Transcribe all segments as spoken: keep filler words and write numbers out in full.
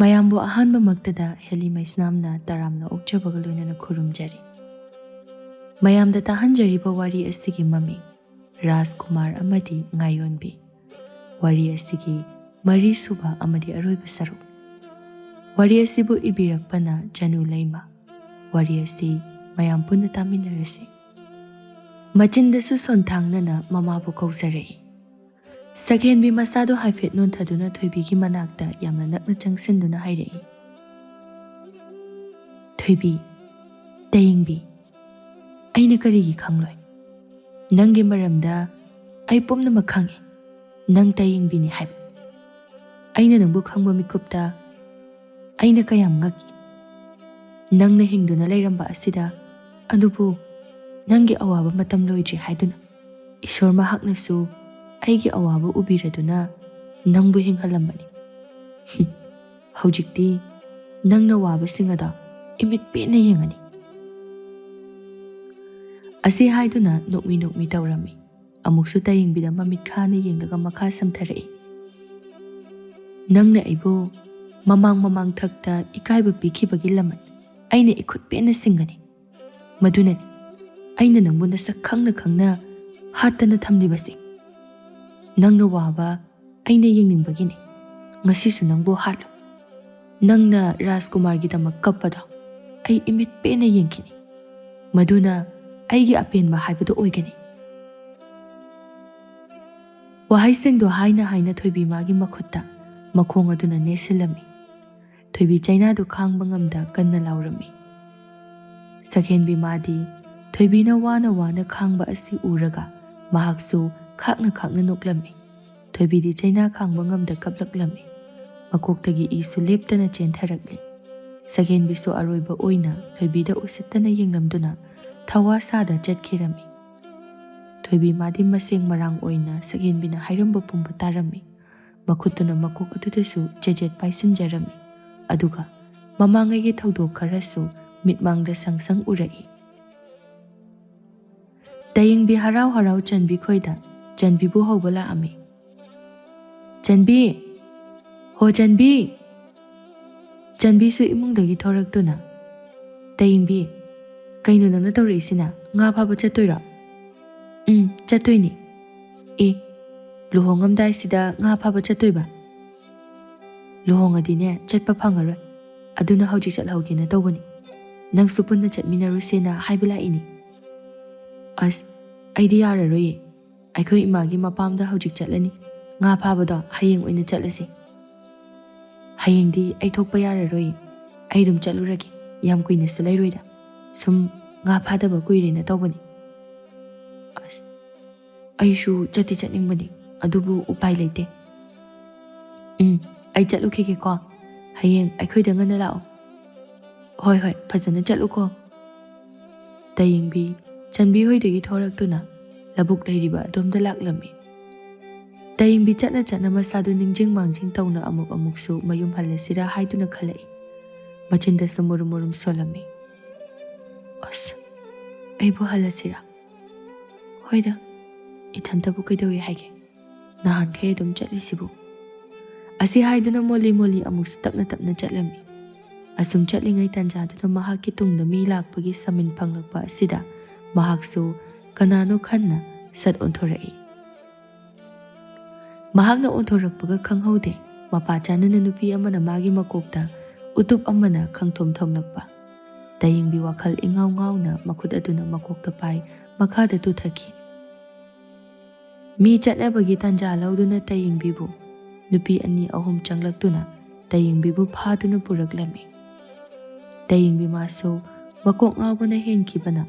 ꯃꯌꯥꯝꯕꯨ ꯑꯍꯥꯟꯕꯃꯛꯇꯗ ꯍꯦꯂꯤ ꯃꯩꯁꯅꯥꯝꯅ ꯇꯔꯥꯝꯅ ꯑꯣꯛꯆꯕꯒ ꯂꯣꯏꯅꯅ ꯈꯨꯔꯨꯝꯖꯔꯤ꯫ ꯃꯌꯥꯝꯗ ꯇꯥꯍꯟꯖꯔꯤꯕ ꯋꯥꯔꯤ ꯑꯁꯤꯒꯤ ꯃꯃꯤꯡ ꯔꯥꯖꯀꯨꯃꯥꯔ ꯑꯃꯗꯤ ꯉꯥꯌꯣꯟꯕꯤ꯫ ꯋꯥꯔꯤ ꯑꯁꯤꯒꯤ ꯃꯔꯤꯁꯨꯕ ꯑꯃꯗꯤ ꯑꯔꯣꯏꯕ ꯁꯔꯨꯛ꯫ ꯋꯥꯔꯤ ꯑꯁꯤꯕꯨ ꯏꯕꯤꯔꯛꯄꯅ ꯆꯅꯨ ꯂꯩꯃ꯫ ꯋꯥꯔꯤ ꯑꯁꯤ ꯃꯌꯥꯝ ꯄꯨꯟꯅ ꯇꯥꯃꯤꯟꯅꯔꯁꯤ꯫ ꯃꯆꯤꯟꯗꯁꯨ ꯁꯣꯟꯊꯥꯡꯅꯅ ꯃꯃꯥꯕꯨ ꯀꯧꯖꯔꯛꯏ꯫ ꯁꯛꯍꯦꯟꯕꯤ ꯃꯁꯥꯗꯨ ꯍꯥꯏꯐꯦꯠ ꯅꯣꯟꯊꯗꯨꯅ ꯊꯣꯏꯕꯤꯒꯤ ꯃꯅꯥꯛꯇ ꯌꯥꯝꯅ ꯅꯛꯅ ꯆꯪꯁꯤꯟꯗꯨꯅ ꯍꯥꯏꯔꯛꯏ, "ꯊꯣꯏꯕꯤ, ꯇꯌꯦꯡꯕꯤ, ꯑꯩꯅ ꯀꯔꯤꯒꯤ ꯈꯪꯂꯣꯏ? ꯅꯪꯒꯤ ꯃꯔꯝꯗ ꯑꯩ ꯄꯨꯝꯅꯃꯛ ꯈꯪꯏ꯫ ꯅꯪ ꯇꯌꯦꯡꯕꯤꯅꯤ ꯍꯥꯏꯕ꯫ ꯑꯩꯅ ꯅꯪꯕꯨ ꯈꯪꯕ ꯃꯤꯀꯨꯞꯇ ꯑꯩꯅ ꯀꯌꯥꯝ ꯉꯛꯏ꯫ ꯅꯪꯅ ꯍꯤꯡꯗꯨꯅ ꯂꯩꯔꯝꯕ ꯑꯁꯤꯗ, ꯑꯗꯨꯕꯨ ꯅꯪꯒꯤ ꯑꯋꯥꯕ ꯃꯇꯝ ꯂꯣꯏꯗ꯭ꯔꯤ ꯍꯥꯏꯗꯨꯅ ꯏꯁꯣꯔ ꯃꯍꯥꯛꯅꯁꯨ ꯑꯩꯒꯤ ꯑꯋꯥꯕ ꯎꯕꯤꯔꯗꯨꯅ ꯅꯪꯕꯨ ꯍꯤꯡꯍꯜꯂꯝꯕꯅꯤ꯫ ꯍꯨꯝ, ꯍꯧꯖꯤꯛꯇꯤ ꯅꯪꯅ ꯋꯥꯕꯁꯤꯡ ꯑꯗꯣ ꯏꯃꯤꯠ ꯄꯦꯟꯅ ꯌꯦꯡꯉꯅꯤ꯫" ꯑꯁꯤ ꯍꯥꯏꯗꯨꯅ ꯅꯣꯛꯃꯤ ꯅꯣꯛꯃꯤ ꯇꯧꯔꯝꯃꯤ꯫ ꯑꯃꯨꯛꯁꯨ ꯇꯌꯦꯡꯕꯤꯗ ꯃꯃꯤꯠ ꯈꯥꯅ ꯌꯦꯡꯂꯒ ꯃꯈꯥ ꯁꯝꯊꯔꯛꯏ, "ꯅꯪꯅ ꯑꯩꯕꯨ ꯃꯃꯥꯡ ꯃꯃꯥꯡ ꯊꯛꯇ ꯏꯀꯥꯏꯕ ꯄꯤꯈꯤꯕꯒꯤ ꯂꯃꯟ ꯑꯩꯅ ꯏꯈꯨꯠ ꯄꯦꯟꯅ ꯁꯤꯡꯒꯅꯤ꯫ ꯃꯗꯨꯅꯅꯤ ꯑꯩꯅ ꯅꯪꯕꯨ ꯅꯁꯛ ꯈꯪꯅ ꯈꯪꯅ ꯍꯥꯠꯇꯅ ꯊꯝꯂꯤꯕꯁꯤ꯫ ꯅꯪꯅ ꯋꯥꯕ ꯑꯩꯅ ꯌꯦꯡꯅꯤꯡꯕꯒꯤꯅꯤ꯫ ꯉꯁꯤꯁꯨ ꯅꯪꯕꯨ ꯍꯥꯠꯂꯣꯏ꯫ ꯅꯪꯅ ꯔꯥꯖꯀꯨꯃꯥꯔꯒꯤꯗꯃꯛ ꯀꯞꯄꯗꯣ ꯑꯩ ꯏꯃꯤꯠ ꯄꯦꯟꯅ ꯌꯦꯡꯈꯤꯅꯤ꯫ ꯃꯗꯨꯅ ꯑꯩꯒꯤ ꯑꯄꯦꯟꯕ ꯍꯥꯏꯕꯗꯨ ꯑꯣꯏꯒꯅꯤ꯫" ꯋꯥꯍꯩꯁꯤꯡꯗꯨ ꯍꯥꯏꯅ ꯍꯥꯏꯅ ꯊꯣꯏꯕꯤ ꯃꯥꯒꯤ ꯃꯈꯨꯠꯇ ꯃꯈꯣꯡ ꯑꯗꯨꯅ ꯅꯦꯠꯁꯤꯜꯂꯝꯃꯤ꯫ ꯊꯣꯏꯕꯤ ꯆꯩꯅꯥꯗꯨ ꯈꯥꯡꯕ ꯉꯝꯗ ꯀꯟꯅ ꯂꯥꯎꯔꯝꯃꯤ꯫ ꯁꯛꯍꯦꯟꯕꯤ ꯃꯥꯗꯤ ꯊꯣꯏꯕꯤꯅ ꯋꯥꯅ ꯋꯥꯅ ꯈꯥꯡꯕ ꯑꯁꯤ ꯎꯔꯒ ꯃꯍꯥꯛꯁꯨ ꯈꯥꯛꯅ ꯈꯥꯛꯅ ꯅꯣꯛꯂꯝꯃꯤ꯫ ꯊꯣꯏꯕꯤꯗꯤ ꯆꯩꯅꯥ ꯈꯥꯡꯕ ꯉꯝꯗ ꯀꯞꯂꯛꯂꯝꯃꯤ꯫ ꯃꯀꯣꯛꯇꯒꯤ ꯏꯁꯨ ꯂꯦꯞꯇꯅ ꯆꯦꯟꯊꯔꯛꯂꯤ꯫ ꯁꯛꯍꯦꯟꯕꯤꯁꯨ ꯑꯔꯣꯏꯕ ꯑꯣꯏꯅ ꯊꯣꯏꯕꯤꯗ ꯎꯁꯤꯠꯇꯅ ꯌꯦꯡꯂꯝꯗꯨꯅ ꯊꯋꯥ ꯁꯥꯗ ꯆꯠꯈꯤꯔꯝꯃꯤ꯫ ꯊꯣꯏꯕꯤ ꯃꯥꯗꯤ ꯃꯁꯦꯡ ꯃꯔꯥꯡ ꯑꯣꯏꯅ ꯁꯛꯍꯦꯟꯕꯤꯅ ꯍꯥꯏꯔꯝꯕ ꯄꯨꯝꯕ ꯇꯥꯔꯝꯃꯤ꯫ ꯃꯈꯨꯠꯇꯨꯅ ꯃꯀꯣꯛ ꯑꯗꯨꯗꯁꯨ ꯆꯦꯖꯦꯠ ꯄꯥꯏꯁꯤꯟꯖꯔꯝꯃꯤ꯫ ꯑꯗꯨꯒ ꯃꯃꯥꯡꯉꯩꯒꯤ ꯊꯧꯗꯣꯛ ꯈꯔꯁꯨ ꯃꯤꯠꯃꯥꯡꯗ ꯁꯪ ꯁꯪ ꯎꯔꯛꯏ꯫ ꯇꯌꯦꯡꯕꯤ ꯍꯔꯥꯎ ꯍꯔꯥꯎ ꯆꯟꯕꯤ ꯈꯣꯏꯗ ꯆꯟꯕꯤꯕꯨ ꯍꯧꯕ ꯂꯥꯛꯑꯝꯃꯤ꯫ "ꯆꯟꯕꯤ! ꯍꯣ ꯆꯟꯕꯤ!" ꯆꯟꯕꯤꯁꯨ ꯏꯃꯨꯡꯗꯒꯤ ꯊꯣꯔꯛꯇꯨꯅ, "ꯇꯌꯦꯡꯕꯤ, ꯀꯩꯅꯣ ꯅꯪꯅ ꯇꯧꯔꯛꯏꯁꯤꯅ? ꯉꯥ ꯐꯥꯕ ꯆꯠꯇꯣꯏꯔꯣ?" "ꯎꯝ, ꯆꯠꯇꯣꯏꯅꯤ꯫" "ꯑꯦ, ꯂꯨꯍꯣꯡꯉꯝꯗꯥꯏꯁꯤꯗ ꯉꯥ ꯐꯥꯕ ꯆꯠꯇꯣꯏꯕ? ꯂꯨꯍꯣꯡꯉꯗꯤꯅꯦ, ꯆꯠꯄ ꯐꯪꯉꯔꯣꯏ꯫ ꯑꯗꯨꯅ ꯍꯧꯖꯤꯛ ꯆꯠꯍꯧꯒꯦꯅ ꯇꯧꯕꯅꯤ꯫ ꯅꯪꯁꯨ ꯄꯨꯟꯅ ꯆꯠꯃꯤꯟꯅꯔꯨꯁꯦꯅ ꯍꯥꯏꯕ ꯂꯥꯛꯏꯅꯤ꯫" "ꯑꯁ, ꯑꯩꯗꯤ ꯌꯥꯔꯔꯣꯏꯌꯦ꯫ ꯑꯩꯈꯣꯏ ꯏꯃꯥꯒꯤ ꯃꯄꯥꯝꯗ ꯍꯧꯖꯤꯛ ꯆꯠꯂꯅꯤ꯫ ꯉꯥ ꯐꯥꯕꯗꯣ ꯍꯌꯦꯡ ꯑꯣꯏꯅ ꯆꯠꯂꯁꯦ꯫" "ꯍꯌꯦꯡꯗꯤ ꯑꯩ ꯊꯣꯛꯄ ꯌꯥꯔꯔꯣꯏ꯫ ꯑꯩ ꯑꯗꯨꯝ ꯆꯠꯂꯨꯔꯒꯦ꯫ ꯌꯥꯝ ꯀꯨꯏꯅꯁꯨ ꯂꯩꯔꯣꯏꯗ꯫ ꯁꯨꯝ ꯉꯥ ꯐꯥꯗꯕ ꯀꯨꯏꯔꯦꯅ ꯇꯧꯕꯅꯤ꯫" "ꯑꯁ, ꯑꯩꯁꯨ ꯆꯠꯇꯤ ꯆꯠꯅꯤꯡꯕꯅꯤ, ꯑꯗꯨꯕꯨ ꯎꯄꯥꯏ ꯂꯩꯇꯦ꯫" "ꯎꯝ, ꯑꯩ ꯆꯠꯂꯨꯈꯤꯒꯦꯀꯣ꯫ ꯍꯌꯦꯡ ꯑꯩꯈꯣꯏꯗ ꯉꯟꯅ ꯂꯥꯛꯑꯣ꯫" "ꯍꯣꯏ, ꯍꯣꯏ, ꯐꯖꯅ ꯆꯠꯂꯨꯀꯣ꯫" ꯇꯌꯦꯡꯕꯤ ꯆꯟꯕꯤ ꯍꯣꯏꯗꯒꯤ ꯊꯣꯔꯛꯇꯨꯅ ꯂꯧꯕꯨꯛ ꯂꯩꯔꯤꯕ ꯑꯗꯣꯝꯗ ꯂꯥꯛꯂꯝꯃꯤ꯫ ꯇꯌꯦꯡꯕꯤ ꯆꯠꯅ ꯆꯠꯅ ꯃꯁꯥꯗꯨ ꯅꯤꯡꯖꯤꯡ ꯃꯥꯡꯖꯤꯡ ꯇꯧꯅ ꯑꯃꯨꯛ ꯑꯃꯨꯛꯁꯨ ꯃꯌꯨꯝ ꯍꯜꯂꯁꯤꯔꯥ ꯍꯥꯏꯗꯨꯅ ꯈꯜꯂꯛꯏ꯫ ꯃꯆꯤꯟꯗꯁꯨ ꯃꯨꯔꯨꯝ ꯃꯨꯔꯨꯝ ꯁꯣꯜꯂꯝꯃꯤ꯫ "ꯑꯁ, ꯑꯩꯕꯨ ꯍꯜꯂꯁꯤꯔꯥ? ꯍꯣꯏꯗ, ꯏꯊꯟꯇꯕꯨ ꯀꯩꯗꯧꯏ ꯍꯥꯏꯒꯦ? ꯅꯍꯥꯟꯈꯩ ꯑꯗꯨꯝ ꯆꯠꯂꯤꯁꯤꯕꯨ꯫" ꯑꯁꯤ ꯍꯥꯏꯗꯨꯅ ꯃꯣꯜꯂꯤ ꯃꯣꯜꯂꯤ ꯑꯃꯨꯛꯁꯨ ꯇꯞꯅ ꯇꯞꯅ ꯆꯠꯂꯝꯃꯤ꯫ ꯑꯁꯨꯝ ꯆꯠꯂꯤꯉꯩ ꯇꯥꯟꯖꯥꯗꯨꯗ ꯃꯍꯥꯛꯀꯤ ꯇꯨꯡꯗ ꯃꯤ ꯂꯥꯛꯄꯒꯤ ꯁꯃꯤꯟ ꯐꯪꯂꯛꯄ ꯑꯁꯤꯗ ꯃꯍꯥꯛꯁꯨ ꯀꯅꯥꯅꯣ ꯈꯟꯅ ꯁꯠ ꯑꯣꯟꯊꯣꯔꯛꯏ꯫ ꯃꯍꯥꯛꯅ ꯑꯣꯟꯊꯣꯔꯛꯄꯒ ꯈꯪꯍꯧꯗꯦ, ꯃꯄꯥ ꯆꯥꯅꯅ ꯅꯨꯄꯤ ꯑꯃꯅ ꯃꯥꯒꯤ ꯃꯀꯣꯛꯇ ꯎꯇꯨꯞ ꯑꯃꯅ ꯈꯪꯊꯣꯝ ꯊꯣꯝꯂꯛꯄ꯫ ꯇꯌꯦꯡꯕꯤ ꯋꯥꯈꯜ ꯏꯉꯥꯎ ꯉꯥꯎꯅ ꯃꯈꯨꯠ ꯑꯗꯨꯅ ꯃꯀꯣꯛꯇ ꯄꯥꯏ ꯃꯈꯥꯗ ꯇꯨꯊꯈꯤ꯫ ꯃꯤ ꯆꯠꯅꯕꯒꯤ ꯇꯥꯟꯖꯥ ꯂꯧꯗꯨꯅ ꯇꯌꯦꯡꯕꯤꯕꯨ ꯅꯨꯄꯤ ꯑꯅꯤ ꯑꯍꯨꯝ ꯆꯪꯂꯛꯇꯨꯅ ꯇꯌꯦꯡꯕꯤꯕꯨ ꯐꯥꯗꯨꯅ ꯄꯨꯔꯛꯂꯝꯃꯤ꯫ ꯇꯌꯦꯡꯕꯤ ꯃꯥꯁꯨ ꯃꯀꯣꯛ ꯉꯥꯎꯕꯅ ꯍꯦꯟꯈꯤꯕꯅ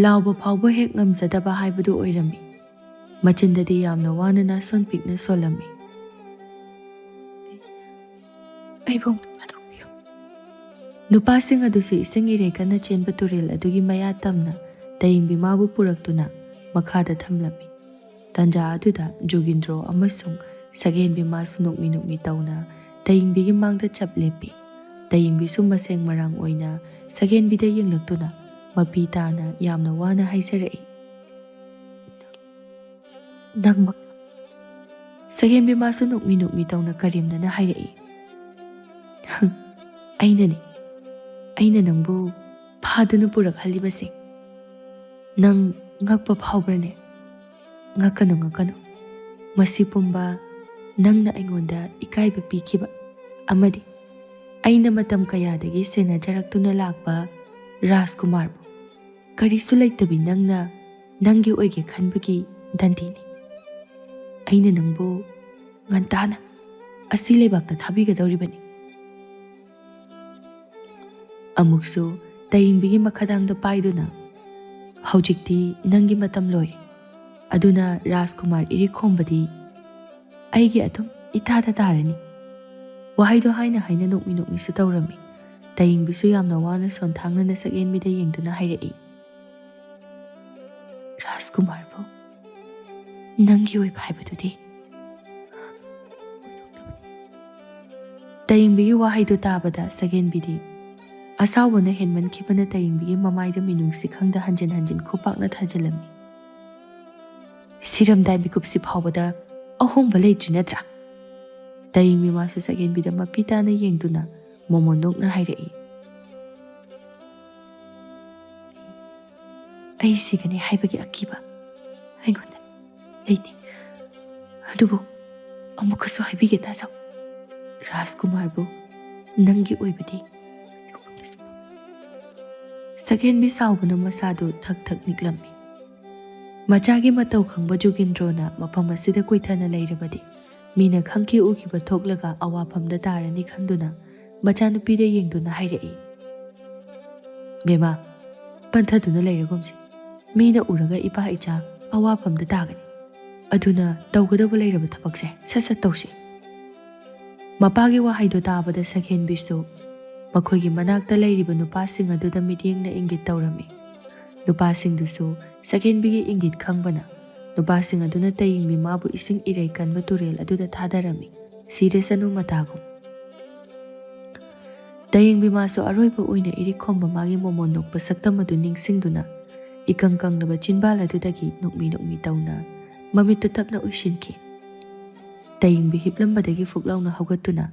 ꯂꯥꯎꯕ ꯐꯥꯎꯕ ꯍꯦꯛ ꯉꯝꯖꯗꯕ ꯍꯥꯏꯕꯗꯨ ꯑꯣꯏꯔꯝꯃꯤ꯫ ꯃꯆꯤꯟꯗꯗꯤ ꯌꯥꯝꯅ ꯋꯥꯅ ꯅꯥꯁꯣꯟ ꯄꯤꯛꯅ ꯁꯣꯜꯂꯝꯃꯤ꯫ "ꯑꯩꯕꯨ ꯑꯃꯨꯛꯇ ꯊꯥꯗꯣꯛꯄꯤꯌꯨ꯫" ꯅꯨꯄꯥꯁꯤꯡ ꯑꯗꯨꯁꯨ ꯏꯁꯤꯡ ꯏꯔꯩ ꯀꯟꯅ ꯆꯦꯟꯕ ꯇꯨꯔꯦꯜ ꯑꯗꯨꯒꯤ ꯃꯌꯥ ꯇꯝꯅ ꯇꯌꯦꯡꯕꯤ ꯃꯥꯕꯨ ꯄꯨꯔꯛꯇꯨꯅ ꯃꯈꯥꯗ ꯊꯝꯂꯝꯃꯤ꯫ ꯇꯥꯟꯖꯥ ꯑꯗꯨꯗ ꯖꯨꯒꯤꯟꯗ꯭ꯔꯣ ꯑꯃꯁꯨꯡ ꯁꯒꯦꯟꯕꯤ ꯃꯥꯁꯨ ꯅꯣꯛꯃꯤ ꯅꯣꯛꯃꯤ ꯇꯧꯅ ꯇꯌꯦꯡꯕꯤꯒꯤ ꯃꯥꯡꯗ ꯆꯞ ꯂꯦꯞꯄꯤ꯫ ꯇꯌꯦꯡꯕꯤꯁꯨ ꯃꯁꯦꯡ ꯃꯔꯥꯡ ꯑꯣꯏꯅ ꯁꯒꯦꯟꯕꯤꯗ ꯌꯦꯡꯂꯛꯇꯨꯅ ꯃꯄꯤ ꯇꯥꯅ ꯌꯥꯝꯅ ꯋꯥꯅ ꯍꯥꯏꯖꯔꯛꯏ꯫ "ꯅꯪꯃꯛ?" ꯁꯒꯦꯟꯕꯤ ꯃꯥꯁꯨ ꯅꯣꯛꯃꯤ ꯅꯣꯛꯃꯤ ꯇꯧꯅ ꯀꯔꯦꯝꯅꯅ ꯍꯥꯏꯔꯛꯏ꯫ "ꯍꯪ, ꯑꯩꯅꯅꯦ, ꯑꯩꯅ ꯅꯪꯕꯨ ꯐꯥꯗꯨꯅ ꯄꯨꯔꯛꯍꯜꯂꯤꯕꯁꯦ꯫ ꯅꯪ ꯉꯛꯄ ꯐꯥꯎꯕ꯭ꯔꯅꯦ? ꯉꯛꯀꯅꯨ, ꯉꯛꯀꯅꯨ꯫ ꯃꯁꯤ ꯄꯨꯝꯕ ꯅꯪꯅ ꯑꯩꯉꯣꯟꯗ ꯏꯀꯥꯏꯕ ꯄꯤꯈꯤꯕ ꯑꯃꯗꯤ ꯑꯩꯅ ꯃꯇꯝ ꯀꯌꯥꯗꯒꯤ ꯁꯦꯟꯅꯖꯔꯛꯇꯨꯅ ꯂꯥꯛꯄ ꯔꯥꯖꯀꯨꯃꯥꯔꯕꯨ ꯀꯔꯤꯁꯨ ꯂꯩꯇꯕꯤ ꯅꯪꯅ ꯅꯪꯒꯤ ꯑꯣꯏꯒꯦ ꯈꯟꯕꯒꯤ ꯗꯟꯗꯤꯅꯤ꯫ ꯑꯩꯅ ꯅꯪꯕꯨ ꯉꯟꯇꯥꯅ ꯑꯁꯤ ꯂꯩꯕꯥꯛꯇ ꯊꯥꯕꯤꯒꯗꯧꯔꯤꯕꯅꯤ꯫ ꯑꯃꯨꯛꯁꯨ ꯇꯌꯦꯡꯕꯤꯒꯤ ꯃꯈꯥꯗꯥꯡꯗ ꯄꯥꯏꯗꯨꯅ, "ꯍꯧꯖꯤꯛꯇꯤ ꯅꯪꯒꯤ ꯃꯇꯝ ꯂꯣꯏꯔꯦ, ꯑꯗꯨꯅ ꯔꯥꯖꯀꯨꯃꯥꯔ ꯏꯔꯤꯛ ꯈꯣꯝꯕꯗꯤ ꯑꯩꯒꯤ ꯑꯗꯨꯝ ꯏꯇꯥꯗ ꯇꯥꯔꯅꯤ"꯫ ꯋꯥꯍꯩꯗꯣ ꯍꯥꯏꯅ ꯍꯥꯏꯅ ꯅꯣꯛꯃꯤ ꯅꯣꯛꯃꯤꯁꯨ ꯇꯧꯔꯝꯃꯤ꯫ ꯇꯌꯦꯡꯕꯤꯁꯨ ꯌꯥꯝꯅ ꯋꯥꯅ ꯁꯣꯟꯊꯥꯡꯅꯅ ꯁꯛꯍꯦꯟꯕꯤꯗ ꯌꯦꯡꯗꯨꯅ ꯍꯥꯏꯔꯛꯏ, "ꯔꯥꯖꯀꯨꯃꯥꯔꯕꯨ ꯅꯪꯒꯤ ꯑꯣꯏꯕ ꯍꯥꯏꯕꯗꯨꯗꯤ"꯫ ꯇꯌꯦꯡꯕꯤꯒꯤ ꯋꯥꯍꯩꯗꯨ ꯇꯥꯕꯗ ꯁꯛꯍꯦꯟꯕꯤꯗꯤ ꯑꯁꯥꯎꯕꯅ ꯍꯦꯟꯃꯟꯈꯤꯕꯅ ꯇꯌꯦꯡꯕꯤꯒꯤ ꯃꯃꯥꯏꯗ ꯃꯤꯅꯨꯡꯁꯤ ꯈꯪꯗ ꯍꯟꯖꯤꯟ ꯍꯟꯖꯤꯟ ꯈꯨꯄꯥꯛꯅ ꯊꯥꯖꯤꯜꯂꯝꯃꯤ꯫ "ꯁꯤꯔꯝꯗꯥꯏ ꯃꯤꯀꯨꯞꯁꯤ ꯐꯥꯎꯕꯗ ꯑꯍꯣꯡꯕ ꯂꯩꯇ꯭ꯔꯤ ꯅꯠꯇ꯭ꯔꯥ?" ꯇꯌꯦꯡꯕꯤ ꯃꯥꯁꯨ ꯁꯛꯍꯦꯟꯕꯤꯗ ꯃꯄꯤ ꯇꯥꯅ ꯌꯦꯡꯗꯨꯅ ꯃꯣꯃꯣꯟ ꯅꯣꯛꯅ ꯍꯥꯏꯔꯛꯏ, "ꯑꯩ ꯁꯤꯒꯅꯤ ꯍꯥꯏꯕꯒꯤ ꯑꯀꯤꯕ ꯑꯩꯉꯣꯟꯗ ꯂꯩꯇꯦ꯫ ꯑꯗꯨꯕꯨ ꯑꯃꯨꯛꯀꯁꯨ ꯍꯥꯏꯕꯤꯒꯦ ꯇꯥꯖꯧ, ꯔꯥꯖꯀꯨꯃꯥꯔꯕꯨ ꯅꯪꯒꯤ ꯑꯣꯏꯕꯗꯤ"꯫ ꯁꯛꯍꯦꯟꯕꯤ ꯁꯥꯎꯕꯅ ꯃꯁꯥꯗꯨ ꯊꯛ ꯊꯛ ꯅꯤꯛꯂꯝꯃꯤ꯫ ꯃꯆꯥꯒꯤ ꯃꯇꯧ ꯈꯪꯕ ꯖꯨꯒꯤꯟꯗ꯭ꯔꯣꯅ ꯃꯐꯝ ꯑꯁꯤꯗ ꯀꯨꯏꯊꯅ ꯂꯩꯔꯕꯗꯤ ꯃꯤꯅ ꯈꯪꯈꯤ ꯎꯈꯤꯕ ꯊꯣꯛꯂꯒ ꯑꯋꯥꯐꯝꯗ ꯇꯥꯔꯅꯤ ꯈꯟꯗꯨꯅ ꯃꯆꯥꯅꯨꯄꯤꯗ ꯌꯦꯡꯗꯨꯅ ꯍꯥꯏꯔꯛꯏ, "ꯕꯦꯝꯃ, ꯄꯟꯊꯗꯨꯅ ꯂꯩꯔꯒꯨꯝꯁꯤ꯫ ꯃꯤꯅ ꯎꯔꯒ ꯏꯄꯥ ꯏꯆꯥ ꯑꯋꯥꯐꯝꯗ ꯇꯥꯒꯅꯤ꯫ ꯑꯗꯨꯅ ꯇꯧꯒꯗꯕ ꯂꯩꯔꯕ ꯊꯕꯛꯁꯦ ꯁꯠ ꯁꯠ ꯇꯧꯁꯤ"꯫ ꯃꯄꯥꯒꯤ ꯋꯥꯍꯩꯗꯣ ꯇꯥꯕꯗ ꯁꯛꯍꯦꯟꯕꯤꯁꯨ ꯃꯈꯣꯏꯒꯤ ꯃꯅꯥꯛꯇ ꯂꯩꯔꯤꯕ ꯅꯨꯄꯥꯁꯤꯡ ꯑꯗꯨꯗ ꯃꯤꯠꯌꯦꯡꯅ ꯏꯪꯒꯤꯠ ꯇꯧꯔꯝꯃꯤ꯫ ꯅꯨꯄꯥꯁꯤꯡꯗꯨꯁꯨ ꯁꯛꯍꯦꯟꯕꯤꯒꯤ ꯏꯪꯒꯤꯠ ꯈꯪꯕꯅ ꯅꯨꯄꯥꯁꯤꯡ ꯑꯗꯨꯅ ꯇꯌꯦꯡꯕꯤ ꯃꯥꯕꯨ ꯏꯁꯤꯡ ꯏꯔꯩ ꯀꯟꯕ ꯇꯨꯔꯦꯜ ꯑꯗꯨꯗ ꯊꯥꯗꯔꯝꯃꯤ, ꯁꯤꯔꯁꯅꯨ ꯃꯇꯥꯒꯨꯝ꯫ ꯇꯌꯦꯡꯕꯤ ꯃꯥꯁꯨ ꯑꯔꯣꯏꯕ ꯑꯣꯏꯅ ꯏꯔꯤꯛ ꯈꯣꯝꯕ ꯃꯥꯒꯤ ꯃꯣꯃꯣꯟ ꯅꯣꯛꯄ ꯁꯛꯇꯝ ꯑꯗꯨ ꯅꯤꯡꯁꯤꯡꯗꯨꯅ ꯏꯀꯪ ꯀꯪꯂꯕ ꯆꯤꯟꯕꯥꯜ ꯑꯗꯨꯗꯒꯤ ꯅꯣꯛꯃꯤ ꯅꯣꯛꯃꯤ ꯇꯧꯅ ꯃꯃꯤꯠꯇꯨ ꯇꯞꯅ ꯎꯏꯁꯤꯟꯈꯤ꯫ ꯇꯌꯦꯡꯕꯤ ꯍꯤꯞꯂꯝꯕꯗꯒꯤ ꯐꯨꯛ ꯂꯥꯎꯅ ꯍꯧꯒꯠꯇꯨꯅ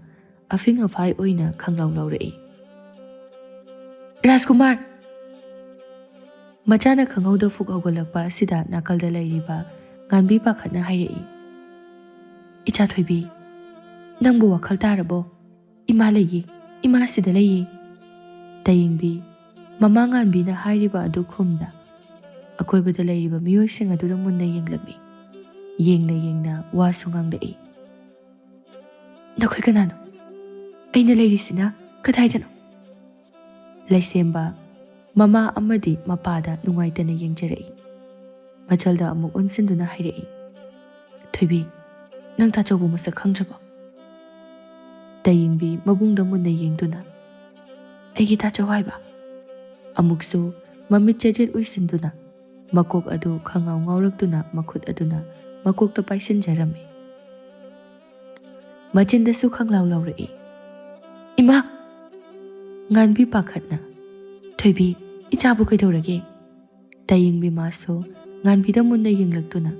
ꯑꯐꯤꯡ ꯑꯐꯥꯏ ꯑꯣꯏꯅ ꯈꯪꯂꯥꯎ ꯂꯥꯎꯔꯛꯏ꯫ "ꯔꯥꯖꯀꯨꯃꯥꯔ!" ꯃꯆꯥꯅ ꯈꯪꯍꯧꯗ ꯐꯨꯛ ꯍꯧꯒꯠꯂꯛꯄ ꯑꯁꯤꯗ ꯅꯥꯀꯜꯗ ꯂꯩꯔꯤꯕ ꯉꯥꯟꯕꯤ ꯄꯥꯈꯠꯅ ꯍꯥꯏꯔꯛꯏ, "ꯏꯆꯥ ꯊꯣꯏꯕꯤ, ꯅꯪꯕꯨ ꯋꯥꯈꯜ ꯇꯥꯔꯕꯣ? ꯏꯃꯥ ꯂꯩꯌꯦ, ꯏꯃꯥ ꯁꯤꯗ ꯂꯩꯌꯦ꯫" ꯇꯌꯦꯡꯕꯤ, ꯃꯃꯥ ꯉꯥꯟꯕꯤꯅ ꯍꯥꯏꯔꯤꯕ ꯑꯗꯨ ꯈꯨꯝꯅ ꯑꯀꯣꯏꯕꯗ ꯂꯩꯔꯤꯕ ꯃꯤꯑꯣꯏꯁꯤꯡ ꯑꯗꯨꯗ ꯃꯨꯟꯅ ꯌꯦꯡꯂꯝꯃꯤ꯫ ꯌꯦꯡꯅ ꯌꯦꯡꯅ ꯋꯥꯁꯨ ꯉꯥꯡꯂꯛꯏ꯫ "ꯅꯈꯣꯏ ꯀꯅꯥꯅꯣ? ꯑꯩꯅ ꯂꯩꯔꯤꯁꯤꯅ ꯀꯗꯥꯏꯗꯅꯣ?" ꯂꯩꯁꯦꯝꯕ ꯃꯃꯥ ꯑꯃꯗꯤ ꯃꯄꯥꯗ ꯅꯨꯡꯉꯥꯏꯇꯅ ꯌꯦꯡꯖꯔꯛꯏ꯫ ꯃꯆꯜꯗ ꯑꯃꯨꯛ ꯑꯣꯟꯁꯤꯟꯗꯨꯅ ꯍꯥꯏꯔꯛꯏ, "ꯊꯣꯏꯕꯤ, ꯅꯪ ꯇꯥꯆꯧꯕꯨ ꯃꯁꯛ ꯈꯪꯗ꯭ꯔꯕꯣ?" ꯇꯌꯦꯡꯕꯤ ꯃꯕꯨꯡꯗ ꯃꯨꯟꯅ ꯌꯦꯡꯗꯨꯅ, "ꯑꯩꯒꯤ ꯇꯥꯆꯧ ꯍꯥꯏꯕ?" ꯑꯃꯨꯛꯁꯨ ꯃꯃꯤꯠ ꯆꯦꯖꯦꯠ ꯎꯏꯁꯤꯟꯗꯨꯅ ꯃꯀꯣꯛ ꯑꯗꯨ ꯈꯪꯉꯥꯎ ꯉꯥꯎꯔꯛꯇꯨꯅ ꯃꯈꯨꯠ ꯑꯗꯨꯅ ꯃꯀꯣꯛꯇ ꯄꯥꯏꯁꯤꯟꯖꯔꯝꯃꯤ꯫ ꯃꯆꯤꯟꯗꯁꯨ ꯈꯪꯂꯥꯎ ꯂꯥꯎꯔꯛꯏ, "ꯏꯃꯥ!" ꯉꯥꯟꯕꯤ ꯄꯥꯈꯠꯅ, "ꯊꯣꯏꯕꯤ, ꯏꯆꯥꯕꯨ ꯀꯩꯗꯧꯔꯒꯦ?" ꯇꯌꯦꯡꯕꯤ ꯃꯥꯁꯨ ꯉꯥꯟꯕꯤꯗ ꯃꯨꯟꯅ ꯌꯦꯡꯂꯛꯇꯨꯅ